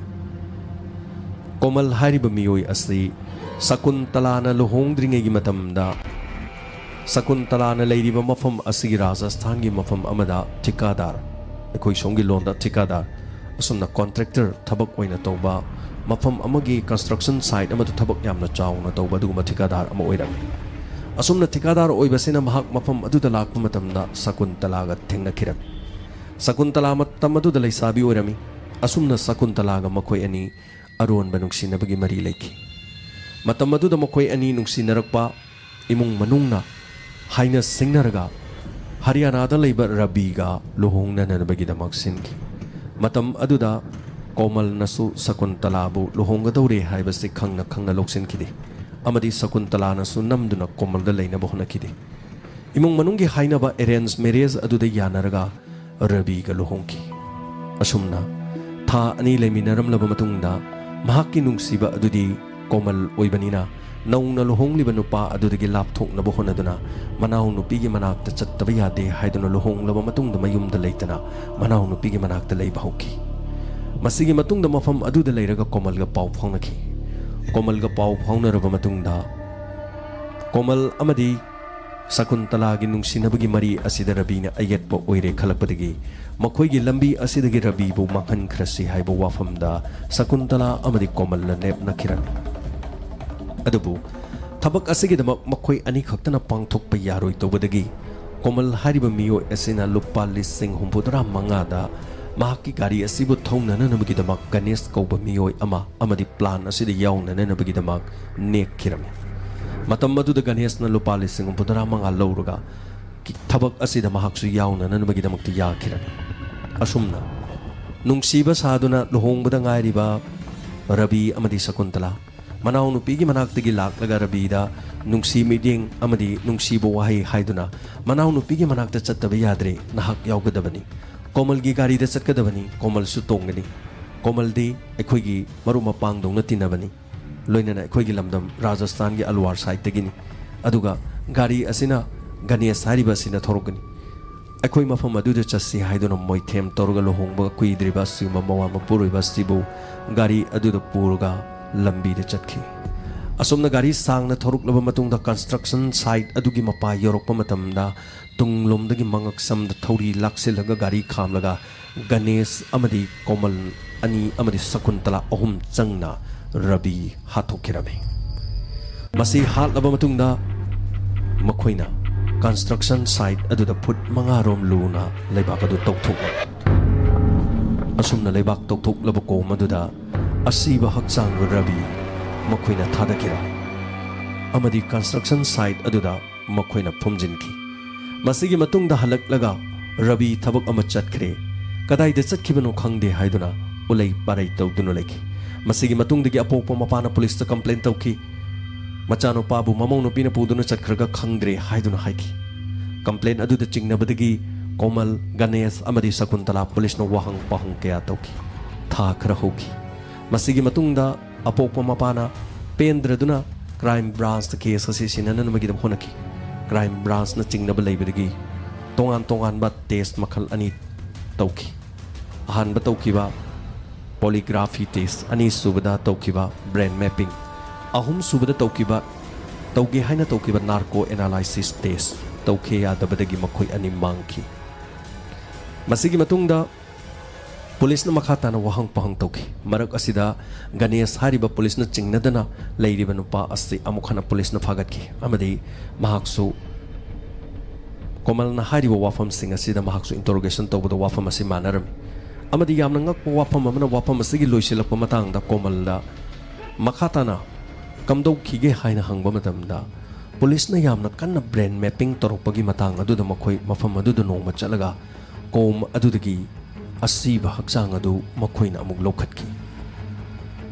ꯀꯣꯃꯜ ꯍꯥꯏꯔꯤꯕ ꯃꯤꯑꯣꯏ ꯑꯁꯤ ꯁꯀꯨꯟꯇꯂꯥꯅ ꯂꯨꯍꯣꯡꯗ꯭ꯔꯤꯉꯩꯒꯤ ꯃꯇꯝꯗ ꯁꯀꯨꯟꯇꯂꯥꯅ ꯂꯩꯔꯤꯕ ꯃꯐꯝ ꯑꯁꯤꯒꯤ ꯔꯥꯖꯁꯊꯥꯟꯒꯤ ꯃꯐꯝ ꯑꯃꯗ ꯊꯤꯀꯥꯗꯥꯔ, ꯑꯩꯈꯣꯏ ꯁꯣꯝꯒꯤ ꯂꯣꯟꯗ ꯊꯤꯀꯥꯗꯥꯔ, ꯑꯁꯨꯝꯅ ꯀꯣꯟꯇ꯭ꯔꯦꯛꯇꯔ ꯊꯕꯛ ꯑꯣꯏꯅ ꯇꯧꯕ, ꯃꯐꯝ ꯑꯃꯒꯤ ꯀꯟꯁꯇ꯭ꯔꯛꯁꯟ ꯁꯥꯏꯠ ꯑꯃꯗ ꯊꯕꯛ ꯌꯥꯝꯅ ꯆꯥꯎꯅ ꯇꯧꯕ ꯑꯗꯨꯒꯨꯝꯕ ꯊꯤꯀꯥꯗꯥꯔ ꯑꯃ ꯑꯣꯏꯔꯝꯃꯤ꯫ ꯑꯁꯨꯝꯅ ꯊꯤꯀꯥꯗꯥꯔ ꯑꯣꯏꯕꯁꯤꯅ ꯃꯍꯥꯛ ꯃꯐꯝ ꯑꯗꯨꯗ ꯂꯥꯛꯄ ꯃꯇꯝꯗ ꯁꯀꯨꯟꯇꯂꯥꯒ ꯊꯦꯡꯅꯈꯤꯔꯝꯃꯤ꯫ ꯁꯀꯨꯟꯇꯂꯥ ꯃꯇꯝ ꯑꯗꯨꯗ ꯂꯩꯁꯥꯕꯤ ꯑꯣꯏꯔꯝꯃꯤ꯫ ꯑꯁꯨꯝꯅ ꯁꯀꯨꯟꯇꯂꯥꯒ ꯃꯈꯣꯏ ꯑꯅꯤ ꯑꯔꯣꯟꯕ ꯅꯨꯡꯁꯤꯅꯕꯒꯤ ꯃꯔꯤ ꯂꯩꯈꯤ꯫ ꯃꯇꯝ ꯑꯗꯨꯗ ꯃꯈꯣꯏ ꯑꯅꯤ ꯅꯨꯡꯁꯤꯅꯔꯛꯄ ꯏꯃꯨꯡ ꯃꯅꯨꯡꯅ ꯍꯥꯏꯅ ꯁꯤꯡꯅꯔꯒ ꯍꯔꯤꯌꯥꯅꯥꯗ ꯂꯩꯕ ꯔꯕꯤꯒ ꯂꯨꯍꯣꯡꯅꯅꯕꯒꯤꯗꯃꯛ ꯁꯤꯟꯈꯤ꯫ ꯃꯇꯝ ꯑꯗꯨꯗ ꯀꯣꯃꯜꯅꯁꯨ ꯁꯀꯨꯟꯇꯂꯥꯕꯨ ꯂꯨꯍꯣꯡꯒꯗꯧꯔꯦ ꯍꯥꯏꯕꯁꯤ ꯈꯪꯅ ꯈꯪꯅ ꯂꯧꯁꯤꯟꯈꯤꯗꯦ ꯑꯃꯗꯤ ꯁꯀꯨꯟꯇꯂꯥꯅꯁꯨ ꯅꯝꯗꯨꯅ ꯀꯣꯃꯜꯗ ꯂꯩꯅꯕ ꯍꯣꯠꯅꯈꯤꯗꯦ꯫ ꯏꯃꯨꯡ ꯃꯅꯨꯡꯒꯤ ꯍꯥꯏꯅꯕ ꯑꯦꯔꯦꯟꯖ ꯃꯦꯔꯦꯖ ꯑꯗꯨꯗ ꯌꯥꯅꯔꯒ ꯔꯕꯤꯒ ꯂꯨꯍꯣꯡꯈꯤ꯫ ꯑꯁꯨꯝꯅ ꯊꯥ ꯑꯅꯤ ꯂꯩꯃꯤꯟꯅꯔꯝꯂꯕ ꯃꯇꯨꯡꯗ ꯃꯍꯥꯛꯀꯤ ꯅꯨꯡꯁꯤꯕ ꯑꯗꯨꯗꯤ ꯀꯣꯃꯜ ꯑꯣꯏꯕꯅꯤꯅ ꯅꯧꯅ ꯂꯨꯍꯣꯡꯂꯤꯕ ꯅꯨꯄꯥ ꯑꯗꯨꯗꯒꯤ ꯂꯥꯞꯊꯣꯛꯅꯕ ꯍꯣꯠꯅꯗꯨꯅ ꯃꯅꯥꯎꯅꯨꯄꯤꯒꯤ ꯃꯅꯥꯛꯇ ꯆꯠꯇꯕ ꯌꯥꯗꯦ ꯍꯥꯏꯗꯨꯅ ꯂꯨꯍꯣꯡꯂꯕ ꯃꯇꯨꯡꯗ ꯃꯌꯨꯝꯗ ꯂꯩꯇꯅ ꯃꯅꯥꯎꯅꯨꯄꯤꯒꯤ ꯃꯅꯥꯛꯇ ꯂꯩꯕ ꯍꯧꯈꯤ꯫ ꯃꯁꯤꯒꯤ ꯃꯇꯨꯡꯗ ꯃꯐꯝ ꯑꯗꯨꯗ ꯂꯩꯔꯒ ꯀꯣꯃꯜꯒ ꯄꯥꯎ ꯐꯥꯎꯅꯈꯤ꯫ ꯀꯣꯃꯜꯒ ꯄꯥꯎ ꯐꯥꯎꯅꯔꯕ ꯃꯇꯨꯡꯗ ꯀꯣꯃꯜ ꯑꯃꯗꯤ ꯁꯀꯨꯟꯇꯂꯥꯒꯤ ꯅꯨꯡꯁꯤꯅꯕꯒꯤ ꯃꯔꯤ ꯑꯁꯤꯗ ꯔꯕꯤꯅ ꯑꯌꯦꯠꯄ ꯑꯣꯏꯔꯦ ꯈꯜꯂꯛꯄꯗꯒꯤ ꯃꯈꯣꯏꯒꯤ ꯂꯝꯕꯤ ꯑꯁꯤꯗꯒꯤ ꯔꯕꯤꯕꯨ ꯃꯥꯡꯍꯟꯈ꯭ꯔꯁꯤ ꯍꯥꯏꯕ ꯋꯥꯐꯝꯗ ꯁꯀꯨꯟꯇꯂꯥ ꯑꯃꯗꯤ ꯀꯣꯃꯜꯅ ꯂꯦꯞꯅꯈꯤꯔꯝꯃꯤ꯫ ꯑꯗꯨꯕꯨ ꯊꯕꯛ ꯑꯁꯤꯒꯤꯗꯃꯛ ꯃꯈꯣꯏ ꯑꯅꯤꯈꯛꯇꯅ ꯄꯥꯡꯊꯣꯛꯄ ꯌꯥꯔꯣꯏ ꯇꯧꯕꯗꯒꯤ ꯀꯣꯃꯜ ꯍꯥꯏꯔꯤꯕ ꯃꯤꯑꯣꯏ ꯑꯁꯤꯅ ꯂꯨꯄꯥ ꯂꯤꯁꯤꯡ ꯍꯨꯝꯐꯨꯇꯔꯥ ꯃꯉꯥꯗ ꯃꯍꯥꯛꯀꯤ ꯒꯥꯔꯤ ꯑꯁꯤꯕꯨ ꯊꯧꯅꯅꯅꯕꯒꯤꯗꯃꯛ ꯒꯅꯦꯁ ꯀꯧꯕ ꯃꯤꯑꯣꯏ ꯑꯃ ꯑꯃꯗꯤ ꯄ꯭ꯂꯥꯟ ꯑꯁꯤꯗ ꯌꯥꯎꯅꯅꯅꯕꯒꯤꯗꯃꯛ ꯅꯦꯛꯈꯤꯔꯝꯃꯤ꯫ ꯃꯇꯝ ꯑꯗꯨꯗ ꯒꯅꯦꯁꯅ ꯂꯨꯄꯥ ꯂꯤꯁꯤꯡ ꯍꯨꯝꯐꯨꯇꯔꯥ ꯃꯉꯥ ꯂꯧꯔꯒ ꯊꯕꯛ ꯑꯁꯤꯗ ꯃꯍꯥꯛꯁꯨ ꯌꯥꯎꯅꯅꯕꯒꯤꯗꯃꯛꯇ ꯌꯥꯈꯤꯔꯝꯃꯤ꯫ ꯑꯁꯨꯝꯅ ꯅꯨꯡꯁꯤꯕ ꯁꯥꯗꯨꯅ ꯂꯨꯍꯣꯡꯕꯗ ꯉꯥꯏꯔꯤꯕ ꯔꯕꯤ ꯑꯃꯗꯤ ꯁꯀꯨꯟꯇꯂꯥ ꯃꯅꯥꯎꯅꯨꯄꯤꯒꯤ ꯃꯅꯥꯛꯇꯒꯤ ꯂꯥꯛꯂꯒ ꯔꯕꯤꯗ ꯅꯨꯡꯁꯤ ꯃꯤꯠꯌꯦꯡ ꯑꯃꯗꯤ ꯅꯨꯡꯁꯤꯕ ꯋꯥꯍꯩ ꯍꯥꯏꯗꯨꯅ ꯃꯅꯥꯎꯅꯨꯄꯤꯒꯤ ꯃꯅꯥꯛꯇ ꯆꯠꯇꯕ ꯌꯥꯗ꯭ꯔꯦ, ꯅꯍꯥꯛ ꯌꯥꯎꯒꯗꯕꯅꯤ, ꯀꯣꯃꯜꯒꯤ ꯒꯥꯔꯤꯗ ꯆꯠꯀꯗꯕꯅꯤ, ꯀꯣꯃꯜꯁꯨ ꯇꯣꯡꯒꯅꯤ꯫ ꯀꯣꯃꯜꯗꯤ ꯑꯩꯈꯣꯏꯒꯤ ꯃꯔꯨꯞ ꯃꯄꯥꯡꯗꯧꯅ ꯇꯤꯟꯅꯕꯅꯤ, ꯂꯣꯏꯅꯅ ꯑꯩꯈꯣꯏꯒꯤ ꯂꯝꯗꯝ ꯔꯥꯖꯁꯊꯥꯟꯒꯤ ꯑꯜꯋꯥꯔ ꯁꯥꯏꯠꯇꯒꯤꯅꯤ꯫ ꯑꯗꯨꯒ ꯒꯥꯔꯤ ꯑꯁꯤꯅ ꯒꯅꯦꯁ ꯍꯥꯏꯔꯤꯕ ꯑꯁꯤꯅ ꯊꯧꯔꯛꯀꯅꯤ꯫ ꯑꯩꯈꯣꯏ ꯃꯐꯝ ꯑꯗꯨꯗ ꯆꯠꯁꯤ ꯍꯥꯏꯗꯨꯅ ꯃꯣꯏꯊꯦꯝ ꯇꯧꯔꯒ ꯂꯨꯍꯣꯡꯕ ꯀꯨꯏꯗ꯭ꯔꯤꯕ ꯑꯁꯤꯒꯨꯝꯕ ꯃꯋꯥ ꯃꯄꯨꯔꯣꯏꯕ ꯑꯁꯤꯕꯨ ꯒꯥꯔꯤ ꯑꯗꯨꯗ ꯄꯨꯔꯒ ꯂꯝꯕꯤꯗ ꯆꯠꯈꯤ꯫ ꯑꯁꯨꯝꯅ ꯒꯥꯔꯤ ꯁꯥꯡꯅ ꯊꯧꯔꯛꯂꯕ ꯃꯇꯨꯡꯗ construction site ꯑꯗꯨꯒꯤ ꯃꯄꯥ ꯌꯧꯔꯛꯄ ꯃꯇꯝꯗ ꯇꯨꯡꯂꯣꯝꯗꯒꯤ ꯃꯉꯛꯁꯝꯗ ꯊꯧꯔꯤ ꯂꯥꯛꯁꯤꯜꯂꯒ ꯒꯥꯔꯤ ꯈꯥꯝꯂꯒ ꯒꯅꯦꯁ ꯑꯃꯗꯤ ꯀꯣꯃꯜ ꯑꯅꯤ ꯑꯃꯗꯤ ꯁꯀꯨꯟꯇꯂꯥ ꯑꯍꯨꯝ ꯆꯪꯅ ꯔꯕꯤ ꯍꯥꯠꯇꯣꯛꯈꯤꯔꯝꯃꯤ꯫ ꯃꯁꯤ ꯍꯥꯠꯂꯕ ꯃꯇꯨꯡꯗ ꯃꯈꯣꯏꯅ construction site ꯑꯗꯨꯗ ꯐꯨꯠ ꯃꯉꯥ ꯔꯣꯝ ꯂꯨꯅ ꯂꯩꯕꯥꯛ ꯑꯗꯨ ꯇꯧꯊꯣꯛꯂꯦ꯫ ꯑꯁꯨꯝꯅ ꯂꯩꯕꯥꯛ ꯇꯧꯊꯣꯛꯂꯕ ꯀꯣꯝ ꯑꯗꯨꯗ ꯑꯁꯤꯕ ꯍꯛꯆꯥꯡ ꯔꯕꯤ ꯃꯈꯣꯏꯅ ꯊꯥꯗꯈꯤꯔꯝꯃꯤ ꯑꯃꯗꯤ construction site ꯑꯗꯨꯗ ꯃꯈꯣꯏꯅ ꯐꯨꯝꯖꯤꯟꯈꯤ꯫ ꯃꯁꯤꯒꯤ ꯃꯇꯨꯡꯗ ꯍꯜꯂꯛꯂꯒ ꯔꯕꯤ ꯊꯕꯛ ꯑꯃ ꯆꯠꯈ꯭ꯔꯦ, ꯀꯗꯥꯏꯗ ꯆꯠꯈꯤꯕꯅꯣ ꯈꯪꯗꯦ ꯍꯥꯏꯗꯨꯅ ꯎꯂꯩ ꯄꯥꯔꯩ ꯇꯧꯗꯨꯅ ꯂꯩꯈꯤ꯫ ꯃꯁꯤꯒꯤ ꯃꯇꯨꯡꯗꯒꯤ ꯑꯄꯣꯛꯄ ꯃꯄꯥꯅ ꯄꯨꯂꯤꯁꯇ complain ꯇꯧꯈꯤ꯫ ꯃꯆꯥꯅꯨꯄꯥꯕꯨ ꯃꯃꯧ ꯅꯨꯄꯤꯅ ꯄꯨꯗꯨꯅ ꯆꯠꯈ꯭ꯔꯒ ꯈꯪꯗ꯭ꯔꯦ ꯍꯥꯏꯗꯨꯅ ꯍꯥꯏꯈꯤ꯫ Complain ꯑꯗꯨꯗ ꯆꯤꯡꯅꯕꯗꯒꯤ ꯀꯣꯃꯜ, ꯒꯅꯦꯁ ꯑꯃꯗꯤ ꯁꯀꯨꯟꯇꯂꯥ ꯄꯨꯂꯤꯁꯅ ꯋꯥꯍꯪ ꯄꯥꯎꯍꯪ ꯀꯌꯥ ꯇꯧꯈꯤ꯫ ꯊꯥ ꯈꯔ ꯍꯧꯈꯤ꯫ ꯃꯁꯤꯒꯤ ꯃꯇꯨꯡꯗ ꯑꯄꯣꯛꯄ ꯃꯄꯥꯅ ꯄꯦꯟꯗ꯭ꯔꯗꯨꯅ crime branchꯇ case ꯑꯁꯤ ꯁꯤꯟꯅꯅꯕꯒꯤꯗꯃꯛ ꯍꯣꯠꯅꯈꯤ꯫ Crime branchꯅ ꯆꯤꯡꯅꯕ ꯂꯩꯕꯗꯒꯤ ꯇꯣꯉꯥꯟ ꯇꯣꯉꯥꯟꯕ test ꯃꯈꯜ ꯑꯅꯤ ꯇꯧꯈꯤ꯫ ꯑꯍꯥꯟꯕ ꯇꯧꯈꯤꯕ polygraphy test, ꯑꯅꯤꯁꯨꯕꯗ ꯇꯧꯈꯤꯕ brain mapping, ꯑꯍꯨꯝꯁꯨꯕꯗ ꯇꯧꯈꯤꯕ, ꯇꯧꯒꯦ ꯍꯥꯏꯅ ꯇꯧꯈꯤꯕ narco analysis test ꯇꯧꯈꯤ ꯌꯥꯗꯕꯗꯒꯤ ꯃꯈꯣꯏ ꯑꯅꯤ ꯃꯥꯡꯈꯤ꯫ ꯃꯁꯤꯒꯤ ꯃꯇꯨꯡꯗ ꯄꯨꯂꯤꯁꯅ ꯃꯈꯥ ꯇꯥꯅ ꯋꯥꯍꯪ ꯄꯥꯎꯍꯪ ꯇꯧꯈꯤ꯫ ꯃꯔꯛ ꯑꯁꯤꯗ ꯒꯅꯦꯁ ꯍꯥꯏꯔꯤꯕ ꯄꯨꯂꯤꯁꯅ ꯆꯤꯡꯅꯗꯅ ꯂꯩꯔꯤꯕ ꯅꯨꯄꯥ ꯑꯁꯤ ꯑꯃꯨꯛ ꯍꯟꯅ ꯄꯨꯂꯤꯁꯅ ꯐꯥꯒꯠꯈꯤ ꯑꯃꯗꯤ ꯃꯍꯥꯛꯁꯨ ꯀꯣꯃꯜꯅ ꯍꯥꯏꯔꯤꯕ ꯋꯥꯐꯝꯁꯤꯡ ꯑꯁꯤꯗ ꯃꯍꯥꯛꯁꯨ interrogation ꯇꯧꯕꯗ ꯋꯥꯐꯝ ꯑꯁꯤ ꯃꯥꯟꯅꯔꯝꯃꯤ꯫ ꯑꯃꯗꯤ ꯌꯥꯝꯅ ꯉꯛꯄ ꯋꯥꯐꯝ ꯑꯃꯅ, ꯋꯥꯐꯝ ꯑꯁꯤꯒꯤ ꯂꯣꯏꯁꯤꯜꯂꯛꯄ ꯃꯇꯥꯡꯗ ꯀꯣꯃꯜꯗ ꯃꯈꯥ ꯇꯥꯅ ꯀꯝꯗꯧꯈꯤꯒꯦ ꯍꯥꯏꯅ ꯍꯪꯕ ꯃꯇꯝꯗ, ꯄꯨꯂꯤꯁꯅ ꯌꯥꯝꯅ ꯀꯟꯅ ꯕ꯭ꯔꯦꯟ ꯃꯦꯄꯤꯡ ꯇꯧꯔꯛꯄꯒꯤ ꯃꯇꯥꯡ ꯑꯗꯨꯗ ꯃꯈꯣꯏ ꯃꯐꯝ ꯑꯗꯨꯗ ꯅꯣꯡꯃ ꯆꯠꯂꯒ ꯀꯣꯝ ꯑꯗꯨꯗꯒꯤ ꯑꯁꯤꯕ ꯍꯛꯆꯥꯡ ꯑꯗꯨ ꯃꯈꯣꯏꯅ ꯑꯃꯨꯛ ꯂꯧꯈꯠꯈꯤ꯫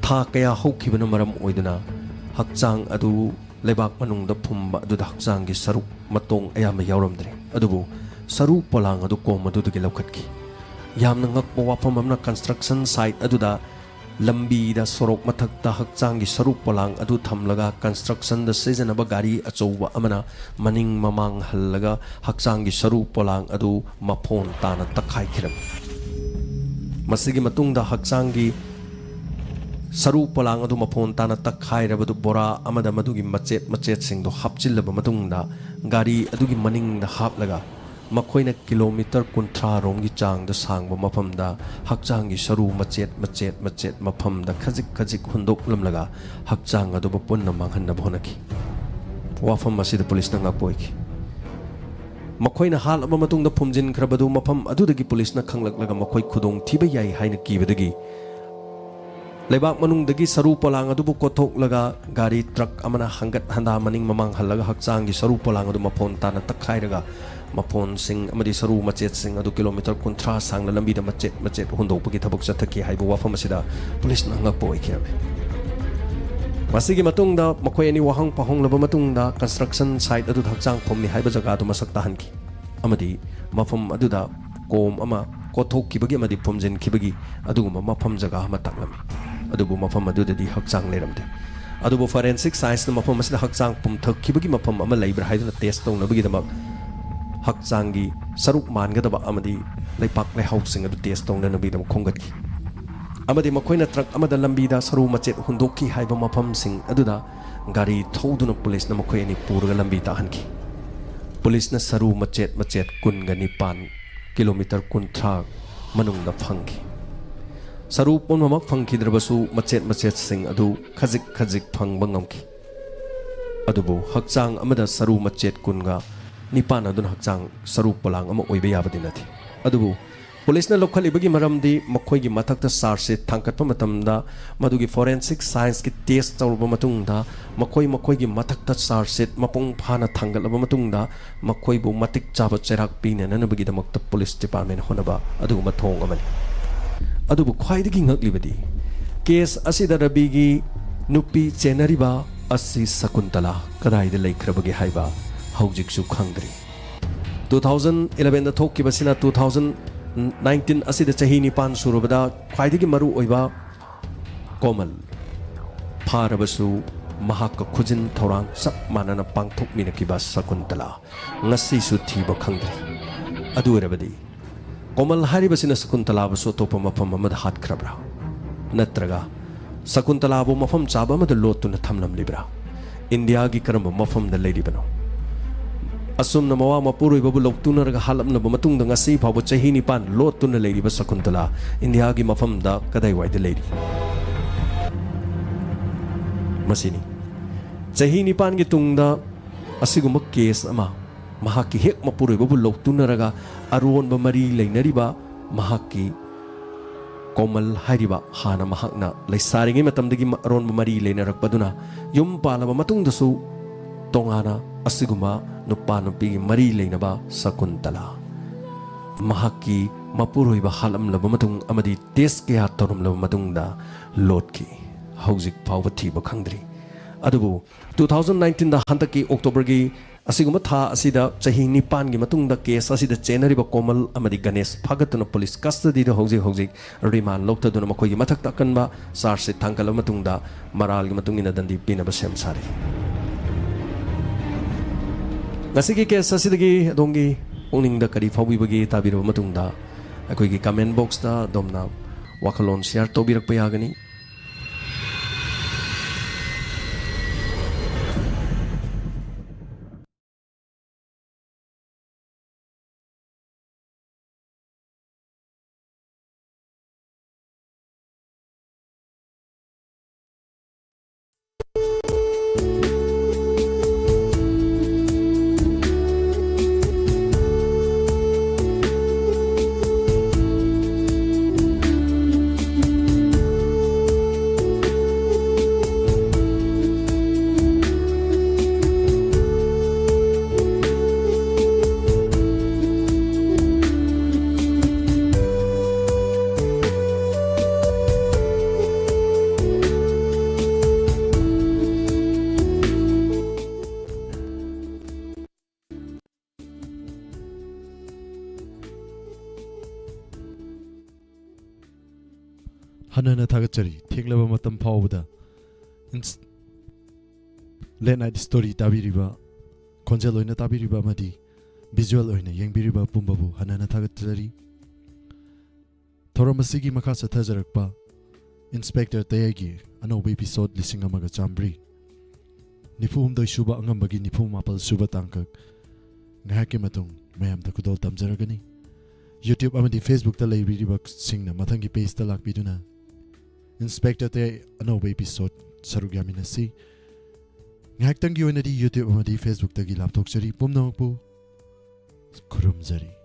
ꯊꯥ ꯀꯌꯥ ꯍꯧꯈꯤꯕꯅ ꯃꯔꯝ ꯑꯣꯏꯗꯨꯅ ꯍꯛꯆꯥꯡ ꯑꯗꯨ ꯂꯩꯕꯥꯛ ꯃꯅꯨꯡꯗ ꯐꯨꯝꯕ ꯑꯗꯨꯗ ꯍꯛꯆꯥꯡꯒꯤ ꯁꯔꯨꯛ ꯃꯇꯣꯡ ꯑꯌꯥꯝꯕ ꯌꯥꯎꯔꯝꯗ꯭ꯔꯦ, ꯑꯗꯨꯕꯨ ꯁꯔꯨ ꯄꯣꯂꯥꯡ ꯑꯗꯨ ꯀꯣꯝ ꯑꯗꯨꯗꯒꯤ ꯂꯧꯈꯠꯈꯤ꯫ ꯌꯥꯝꯅ ꯉꯛꯄ ꯋꯥꯐꯝ ꯑꯃꯅ, construction site ꯑꯗꯨꯗ ꯂꯝꯕꯤꯗ ꯁꯣꯔꯣꯛ ꯃꯊꯛꯇ ꯍꯛꯆꯥꯡꯒꯤ ꯁꯔꯨ ꯄꯣꯂꯥꯡ ꯑꯗꯨ ꯊꯝꯂꯒ constructionꯗ ꯁꯤꯖꯤꯟꯅꯕ ꯒꯥꯔꯤ ꯑꯆꯧꯕ ꯑꯃꯅ ꯃꯅꯤꯡ ꯃꯃꯥꯡ ꯍꯜꯂꯒ ꯍꯛꯆꯥꯡꯒꯤ ꯁꯔꯨ ꯄꯣꯂꯥꯡ ꯑꯗꯨ ꯃꯐꯣꯟ ꯇꯥꯅ ꯇꯛꯈꯥꯏꯈꯤꯔꯝꯃꯤ꯫ ꯃꯁꯤꯒꯤ ꯃꯇꯨꯡꯗ ꯍꯛꯆꯥꯡꯒꯤ ꯁꯔꯨ ꯄꯣꯂꯥꯡ ꯑꯗꯨ ꯃꯐꯣꯟ ꯇꯥꯅ ꯇꯛꯈꯥꯏꯔꯕꯗꯨ ꯕꯣꯔꯥ ꯑꯃꯗ ꯃꯗꯨꯒꯤ ꯃꯆꯦꯠ ꯃꯆꯦꯠꯁꯤꯡꯗꯨ ꯍꯥꯞꯆꯤꯜꯂꯕ ꯃꯇꯨꯡꯗ, ꯒꯥꯔꯤ ꯑꯗꯨꯒꯤ ꯃꯅꯤꯡꯗ ꯍꯥꯞꯂꯒ ꯃꯈꯣꯏꯅ ꯀꯤꯂꯣꯃꯤꯇꯔ ꯀꯨꯟꯊ꯭ꯔꯥ ꯔꯣꯝꯒꯤ ꯆꯥꯡꯗ ꯁꯥꯡꯕ ꯃꯐꯝꯗ ꯍꯛꯆꯥꯡꯒꯤ ꯁꯔꯨ ꯃꯆꯦꯠ ꯃꯆꯦꯠ ꯃꯆꯦꯠ ꯃꯐꯝꯗ ꯈꯖꯤꯛ ꯈꯖꯤꯛ ꯍꯨꯟꯗꯣꯛꯂꯝꯂꯒ ꯍꯛꯆꯥꯡ ꯑꯗꯨꯕꯨ ꯄꯨꯟꯅ ꯃꯥꯡꯍꯟꯅꯕ ꯍꯣꯠꯅꯈꯤ꯫ ꯋꯥꯐꯝ ꯑꯁꯤꯗ ꯄꯨꯂꯤꯁꯅ ꯉꯛꯄ ꯑꯣꯏꯈꯤ꯫ ꯃꯈꯣꯏꯅ ꯍꯥꯠꯂꯕ ꯃꯇꯨꯡꯗ ꯐꯨꯝꯖꯤꯟꯈ꯭ꯔꯕꯗꯨ ꯃꯐꯝ ꯑꯗꯨꯗꯒꯤ ꯄꯨꯂꯤꯁꯅ ꯈꯪꯂꯛꯂꯒ ꯃꯈꯣꯏ ꯈꯨꯗꯣꯡꯊꯤꯕ ꯌꯥꯏ ꯍꯥꯏꯅ ꯀꯤꯕꯗꯒꯤ ꯂꯩꯕꯥꯛ ꯃꯅꯨꯡꯗꯒꯤ ꯁꯔꯨ ꯄꯣꯂꯥꯡ ꯑꯗꯨꯕꯨ ꯀꯣꯠꯊꯣꯛꯂꯒ ꯒꯥꯔꯤ ꯇ꯭ꯔꯛ ꯑꯃꯅ ꯍꯪꯒꯠ ꯍꯟꯗꯥ ꯃꯅꯤꯡ ꯃꯃꯥꯡ ꯍꯜꯂꯒ ꯍꯛꯆꯥꯡꯒꯤ ꯁꯔꯨ ꯄꯣꯂꯥꯡ ꯑꯗꯨ ꯃꯐꯣꯟ ꯇꯥꯅ ꯇꯛꯈꯥꯏꯔꯒ ꯃꯐꯣꯟꯁꯤꯡ ꯑꯃꯗꯤ ꯁꯔꯨ ꯃꯆꯦꯠꯁꯤꯡ ꯑꯗꯨ ꯀꯤꯂꯣꯃꯤꯇꯔ ꯀꯨꯟꯊ꯭ꯔꯥ ꯁꯥꯡꯅ ꯂꯝꯕꯤꯗ ꯃꯆꯦꯠ ꯃꯆꯦꯠ ꯍꯨꯟꯗꯣꯛꯄꯒꯤ ꯊꯕꯛ ꯆꯠꯊꯈꯤ ꯍꯥꯏꯕ ꯋꯥꯐꯝ ꯑꯁꯤꯗ ꯄꯨꯂꯤꯁꯅ ꯉꯛꯄ ꯑꯣꯏꯈꯤꯔꯝꯃꯤ꯫ ꯃꯁꯤꯒꯤ ꯃꯇꯨꯡꯗ ꯃꯈꯣꯏ ꯑꯅꯤ ꯋꯥꯍꯪ ꯄꯥꯎꯍꯪꯂꯕ ꯃꯇꯨꯡꯗ construction site ꯑꯗꯨꯗ ꯍꯛꯆꯥꯡ ꯐꯨꯝꯃꯤ ꯍꯥꯏꯕ ꯖꯒꯥꯗꯨ ꯃꯁꯛ ꯇꯥꯍꯟꯈꯤ ꯑꯃꯗꯤ ꯃꯐꯝ ꯑꯗꯨꯗ ꯀꯣꯝ ꯑꯃ ꯀꯣꯠꯊꯣꯛꯈꯤꯕꯒꯤ ꯑꯃꯗꯤ ꯐꯨꯝꯖꯤꯟꯈꯤꯕꯒꯤ ꯑꯗꯨꯒꯨꯝꯕ ꯃꯐꯝ ꯖꯒꯥ ꯑꯃ ꯇꯥꯛꯂꯝꯃꯤ꯫ ꯑꯗꯨꯕꯨ ꯃꯐꯝ ꯑꯗꯨꯗꯗꯤ ꯍꯛꯆꯥꯡ ꯂꯩꯔꯝꯗꯦ꯫ ꯑꯗꯨꯕꯨ forensic scienceꯅ ꯃꯐꯝ ꯑꯁꯤꯗ ꯍꯛꯆꯥꯡ ꯄꯨꯝꯊꯈꯤꯕꯒꯤ ꯃꯐꯝ ꯑꯃ ꯂꯩꯕ꯭ꯔꯥ ꯍꯥꯏꯗꯨꯅ test ꯇꯧꯅꯕꯒꯤꯗꯃꯛ ꯍꯛꯆꯥꯡꯒꯤ ꯁꯔꯨꯛ ꯃꯥꯟꯒꯗꯕ ꯑꯃꯗꯤ ꯂꯩꯄꯥꯛ ꯂꯩꯍꯥꯎꯁꯤꯡ ꯑꯗꯨ test ꯇꯧꯅꯅꯕꯒꯤꯗꯃꯛ ꯈꯣꯝꯒꯠꯈꯤ꯫ ꯑꯃꯗꯤ ꯃꯈꯣꯏꯅ ꯇ꯭ꯔꯛ ꯑꯃꯗ ꯂꯝꯕꯤꯗ ꯁꯔꯨ ꯃꯆꯦꯠ ꯍꯨꯟꯗꯣꯛꯈꯤ ꯍꯥꯏꯕ ꯃꯐꯝꯁꯤꯡ ꯑꯗꯨꯗ ꯒꯥꯔꯤ ꯊꯧꯗꯨꯅ ꯄꯨꯂꯤꯁꯅ ꯃꯈꯣꯏ ꯑꯅꯤ ꯄꯨꯔꯒ ꯂꯝꯕꯤ ꯇꯥꯛꯍꯟꯈꯤ꯫ ꯄꯨꯂꯤꯁꯅ ꯁꯔꯨ ꯃꯆꯦꯠ ꯃꯆꯦꯠ ꯀꯨꯟꯒ ꯅꯤꯄꯥꯟ, ꯀꯤꯂꯣꯃꯤꯇꯔ ꯀꯨꯟꯊ꯭ꯔꯥ ꯃꯅꯨꯡꯗ ꯐꯪꯈꯤ꯫ ꯁꯔꯨ ꯄꯨꯝꯅꯃꯛ ꯐꯪꯈꯤꯗ꯭ꯔꯕꯁꯨ ꯃꯆꯦꯠ ꯃꯆꯦꯠꯁꯤꯡ ꯑꯗꯨ ꯈꯖꯤꯛ ꯈꯖꯤꯛ ꯐꯪꯕ ꯉꯝꯈꯤ꯫ ꯑꯗꯨꯕꯨ ꯍꯛꯆꯥꯡ ꯑꯃꯗ ꯁꯔꯨ ꯃꯆꯦꯠ ꯀꯨꯟꯒ ꯅꯤꯄꯥꯟ ꯑꯗꯨꯅ ꯍꯛꯆꯥꯡ ꯁꯔꯨ ꯄꯣꯂꯥꯡ ꯑꯃ ꯑꯣꯏꯕ ꯌꯥꯕꯗꯤ ꯅꯠꯇꯦ꯫ ꯑꯗꯨꯕꯨ ꯄꯨꯂꯤꯁꯅ ꯂꯧꯈꯠꯂꯤꯕꯒꯤ ꯃꯔꯝꯗꯤ ꯃꯈꯣꯏꯒꯤ ꯃꯊꯛꯇ ꯆꯥꯔꯖ ꯁꯤꯠ ꯊꯥꯡꯒꯠꯄ ꯃꯇꯝꯗ ꯃꯗꯨꯒꯤ ꯐꯣꯔꯦꯟꯁꯤꯛ ꯁꯥꯏꯟꯁꯀꯤ ꯇꯦꯁ ꯇꯧꯔꯕ ꯃꯇꯨꯡꯗ ꯃꯈꯣꯏ ꯃꯈꯣꯏꯒꯤ ꯃꯊꯛꯇ ꯆꯥꯔꯖ ꯁꯤꯠ ꯃꯄꯨꯡ ꯐꯥꯅ ꯊꯥꯡꯒꯠꯂꯕ ꯃꯇꯨꯡꯗ ꯃꯈꯣꯏꯕꯨ ꯃꯇꯤꯛ ꯆꯥꯕ ꯆꯩꯔꯥꯛ ꯄꯤꯅꯅꯕꯒꯤꯗꯃꯛꯇ ꯄꯨꯂꯤꯁ ꯗꯤꯄꯥꯔꯠꯃꯦꯟ ꯍꯣꯠꯅꯕ ꯑꯗꯨꯒꯨꯝꯕ ꯊꯧꯑꯣꯡ ꯑꯃꯅꯤ꯫ ꯑꯗꯨꯕꯨ ꯈ꯭ꯋꯥꯏꯗꯒꯤ ꯉꯛꯂꯤꯕꯗꯤ ꯀꯦꯁ ꯑꯁꯤꯗ ꯔꯕꯤꯒꯤ ꯅꯨꯄꯤ ꯆꯦꯟꯅꯔꯤꯕ ꯑꯁꯤ ꯁꯀꯨꯟꯇꯂꯥ ꯀꯗꯥꯏꯗ ꯂꯩꯈ꯭ꯔꯕꯒꯦ ꯍꯥꯏꯕ ꯍꯧꯖꯤꯛꯁꯨ ꯈꯪꯗ꯭ꯔꯤ꯫ ꯇꯨ ꯊꯥꯎꯖꯟ ꯏꯂꯚꯦꯟꯗ ꯊꯣꯛꯈꯤꯕꯁꯤꯅ ꯇꯨ ꯊꯥꯎꯖꯟ ꯅꯥꯏꯟꯇꯤꯟ ꯑꯁꯤꯗ ꯆꯍꯤ ꯅꯤꯄꯥꯟ ꯁꯨꯔꯕꯗ ꯈ꯭ꯋꯥꯏꯗꯒꯤ ꯃꯔꯨ ꯑꯣꯏꯕ ꯀꯣꯃꯜ ꯐꯥꯔꯕꯁꯨ ꯃꯍꯥꯛꯀ ꯈꯨꯖꯤꯟ ꯊꯧꯔꯥꯡ ꯆꯞ ꯃꯥꯟꯅꯅ ꯄꯥꯡꯊꯣꯛꯃꯤꯟꯅꯈꯤꯕ ꯁꯀꯨꯟꯇꯂꯥ ꯉꯁꯤꯁꯨ ꯊꯤꯕ ꯈꯪꯗ꯭ꯔꯤ꯫ ꯑꯗꯨ ꯑꯣꯏꯔꯕꯗꯤ ꯀꯣꯃꯜ ꯍꯥꯏꯔꯤꯕꯁꯤꯅ ꯁꯀꯨꯟꯇꯂꯥꯕꯨꯁꯨ ꯑꯇꯣꯞꯄ ꯃꯐꯝ ꯑꯃꯗ ꯍꯥꯠꯈ꯭ꯔꯕ꯭ꯔꯥ? ꯅꯠꯇ꯭ꯔꯒ ꯁꯀꯨꯟꯇꯂꯥꯕꯨ ꯃꯐꯝ ꯆꯥꯕ ꯑꯃꯗ ꯂꯣꯠꯇꯨꯅ ꯊꯝꯂꯝꯂꯤꯕ꯭ꯔꯥ? ꯏꯟꯗꯤꯌꯥꯒꯤ ꯀꯔꯝꯕ ꯃꯐꯝꯗ ꯂꯩꯔꯤꯕꯅꯣ? ꯑꯁꯨꯝꯅ ꯃꯋꯥ ꯃꯄꯨꯔꯣꯏꯕꯕꯨ ꯂꯧꯇꯨꯅꯔꯒ ꯍꯥꯠꯂꯝꯂꯕ ꯃꯇꯨꯡꯗ ꯉꯁꯤ ꯐꯥꯎꯕ ꯆꯍꯤ ꯅꯤꯄꯥꯟ ꯂꯣꯠꯇꯨꯅ ꯂꯩꯔꯤꯕ ꯁꯀꯨꯟꯇꯂꯥ ꯏꯟꯗꯤꯌꯥꯒꯤ ꯃꯐꯝꯗ ꯀꯗꯥꯏꯋꯥꯏꯗ ꯂꯩꯔꯤ? ꯃꯁꯤꯅꯤ꯫ ꯆꯍꯤ ꯅꯤꯄꯥꯟꯒꯤ ꯇꯨꯡꯗ ꯑꯁꯤꯒꯨꯝꯕ ꯀꯦꯁ ꯑꯃ ꯃꯍꯥꯛꯀꯤ ꯍꯦꯛ ꯃꯄꯨꯔꯣꯏꯕꯕꯨ ꯂꯧꯇꯨꯅꯔꯒ ꯑꯔꯣꯟꯕ ꯃꯔꯤ ꯂꯩꯅꯔꯤꯕ ꯃꯍꯥꯛꯀꯤ ꯀꯣꯃꯜ ꯍꯥꯏꯔꯤꯕ ꯍꯥꯟꯅ ꯃꯍꯥꯛꯅ ꯂꯩꯁꯥꯔꯤꯉꯩ ꯃꯇꯝꯗꯒꯤ ꯃ-, ꯑꯔꯣꯟꯕ ꯃꯔꯤ ꯂꯩꯅꯔꯛꯄꯗꯨꯅ ꯌꯨꯝ ꯄꯥꯜꯂꯕ ꯃꯇꯨꯡꯗꯁꯨ ꯇꯣꯉꯥꯟꯅ ꯑꯁꯤꯒꯨꯝꯕ ꯅꯨꯄꯥ ꯅꯨꯄꯤꯒꯤ ꯃꯔꯤ ꯂꯩꯅꯕ ꯁꯀꯨꯟꯇꯂꯥ ꯃꯍꯥꯛꯀꯤ ꯃꯄꯨꯔꯣꯏꯕ ꯍꯥꯠꯂꯝꯂꯕ ꯃꯇꯨꯡ ꯑꯃꯗꯤ ꯇꯦꯁ ꯀꯌꯥ ꯇꯧꯔꯝꯂꯕ ꯃꯇꯨꯡꯗ ꯂꯣꯠꯈꯤ꯫ ꯍꯧꯖꯤꯛ ꯐꯥꯎꯕ ꯊꯤꯕ ꯈꯪꯗ꯭ꯔꯤ꯫ ꯑꯗꯨꯕꯨ ꯇꯨ ꯊꯥꯎꯖꯟ ꯅꯥꯏꯟꯇꯤꯟꯗ ꯍꯟꯗꯛꯀꯤ ꯑꯣꯛꯇꯣꯕꯔꯒꯤ ꯑꯁꯤꯒꯨꯝꯕ ꯊꯥ ꯑꯁꯤꯗ ꯆꯍꯤ ꯅꯤꯄꯥꯟꯒꯤ ꯃꯇꯨꯡꯗ ꯀꯦꯁ ꯑꯁꯤꯗ ꯆꯦꯟꯅꯔꯤꯕ ꯀꯣꯃꯜ ꯑꯃꯗꯤ ꯒꯅꯦꯁ ꯐꯥꯒꯠꯇꯨꯅ ꯄꯨꯂꯤꯁ ꯀꯁꯇꯗꯤꯗ ꯍꯧꯖꯤꯛ ꯍꯧꯖꯤꯛ ꯔꯤꯃꯥꯟ ꯂꯧꯊꯗꯨꯅ ꯃꯈꯣꯏꯒꯤ ꯃꯊꯛꯇ ꯑꯀꯟꯕ ꯆꯥꯔꯖ ꯁꯤꯠ ꯊꯥꯡꯒꯠꯂꯕ ꯃꯇꯨꯡꯗ ꯃꯔꯥꯜꯒꯤ ꯃꯇꯨꯡ ꯏꯟꯅ ꯗꯟꯗꯤ ꯄꯤꯅꯕ ꯁꯦꯝ ꯁꯥꯔꯤ꯫ ꯉꯁꯤꯒꯤ ꯀꯦꯁ ꯑꯁꯤꯗꯒꯤ ꯑꯗꯣꯝꯒꯤ ꯄꯨꯛꯅꯤꯡꯗ ꯀꯔꯤ ꯐꯥꯎꯕꯤꯕꯒꯦ ꯇꯥꯕꯤꯔꯕ ꯃꯇꯨꯡꯗ ꯑꯩꯈꯣꯏꯒꯤ ꯀꯃꯦꯟ ꯕꯣꯛꯁꯇ ꯑꯗꯣꯝꯅ ꯋꯥꯈꯜꯂꯣꯟ ꯁꯤꯌꯥꯔ ꯇꯧꯕꯤꯔꯛꯄ ꯌꯥꯒꯅꯤ꯫ ꯍꯟꯅ ꯊꯥꯒꯠꯆꯔꯤ꯫ ꯊꯦꯡꯂꯕ ꯃꯇꯝ ꯐꯥꯎꯕꯗ ins- late night story ꯇꯥꯕꯤꯔꯤꯕ, ꯈꯣꯟꯖꯦꯜ ꯑꯣꯏꯅ ꯇꯥꯕꯤꯔꯤꯕ ꯑꯃꯗꯤ visual ꯑꯣꯏꯅ ꯌꯦꯡꯕꯤꯔꯤꯕ ꯄꯨꯝꯕꯕꯨ ꯍꯟꯅ ꯍꯟꯅ ꯊꯥꯒꯠꯆꯔꯤ꯫ ꯊꯧꯔꯝ ꯑꯁꯤꯒꯤ ꯃꯈꯥ ꯆꯠꯊꯖꯔꯛꯄ ꯏꯟꯁꯄꯦꯛꯇꯔ ꯇꯌꯥꯏꯒꯤ ꯑꯅꯧꯕ episode ꯂꯤꯁꯤꯡ ꯑꯃꯒ ꯆꯥꯝꯃꯔꯤ ꯅꯤꯐꯨ ꯍꯨꯝꯗꯣꯏ ꯁꯨꯕ ꯑꯉꯝꯕꯒꯤ ꯅꯤꯐꯨ ꯃꯥꯄꯜ ꯁꯨꯕ ꯇꯥꯡꯀꯛ ꯉꯥꯏꯍꯥꯛꯀꯤ ꯃꯇꯨꯡ ꯃꯌꯥꯝꯗ ꯈꯨꯗꯣꯜ ꯇꯝꯖꯔꯒꯅꯤ꯫ YouTube ꯑꯃꯗꯤ Facebookꯇ ꯂꯩꯕꯤꯔꯤꯕꯁꯤꯡꯅ ꯃꯊꯪꯒꯤ pageꯇ ꯂꯥꯛꯄꯤꯗꯨꯅ ꯏꯟꯁꯄꯦꯛꯇꯔ ꯇꯌꯥꯏ ꯑꯅꯧꯕ episode ꯁꯔꯨꯛ ꯌꯥꯃꯤꯟꯅꯁꯤ꯫ ꯉꯥꯏꯍꯥꯛꯇꯪꯒꯤ ꯑꯣꯏꯅꯗꯤ YouTube ꯑꯃꯗꯤ Facebookꯇꯒꯤ ꯂꯥꯞꯊꯣꯛꯆꯔꯤ꯫ ꯄꯨꯝꯅꯃꯛꯄꯨ ꯈꯨꯔꯨꯝꯖꯔꯤ꯫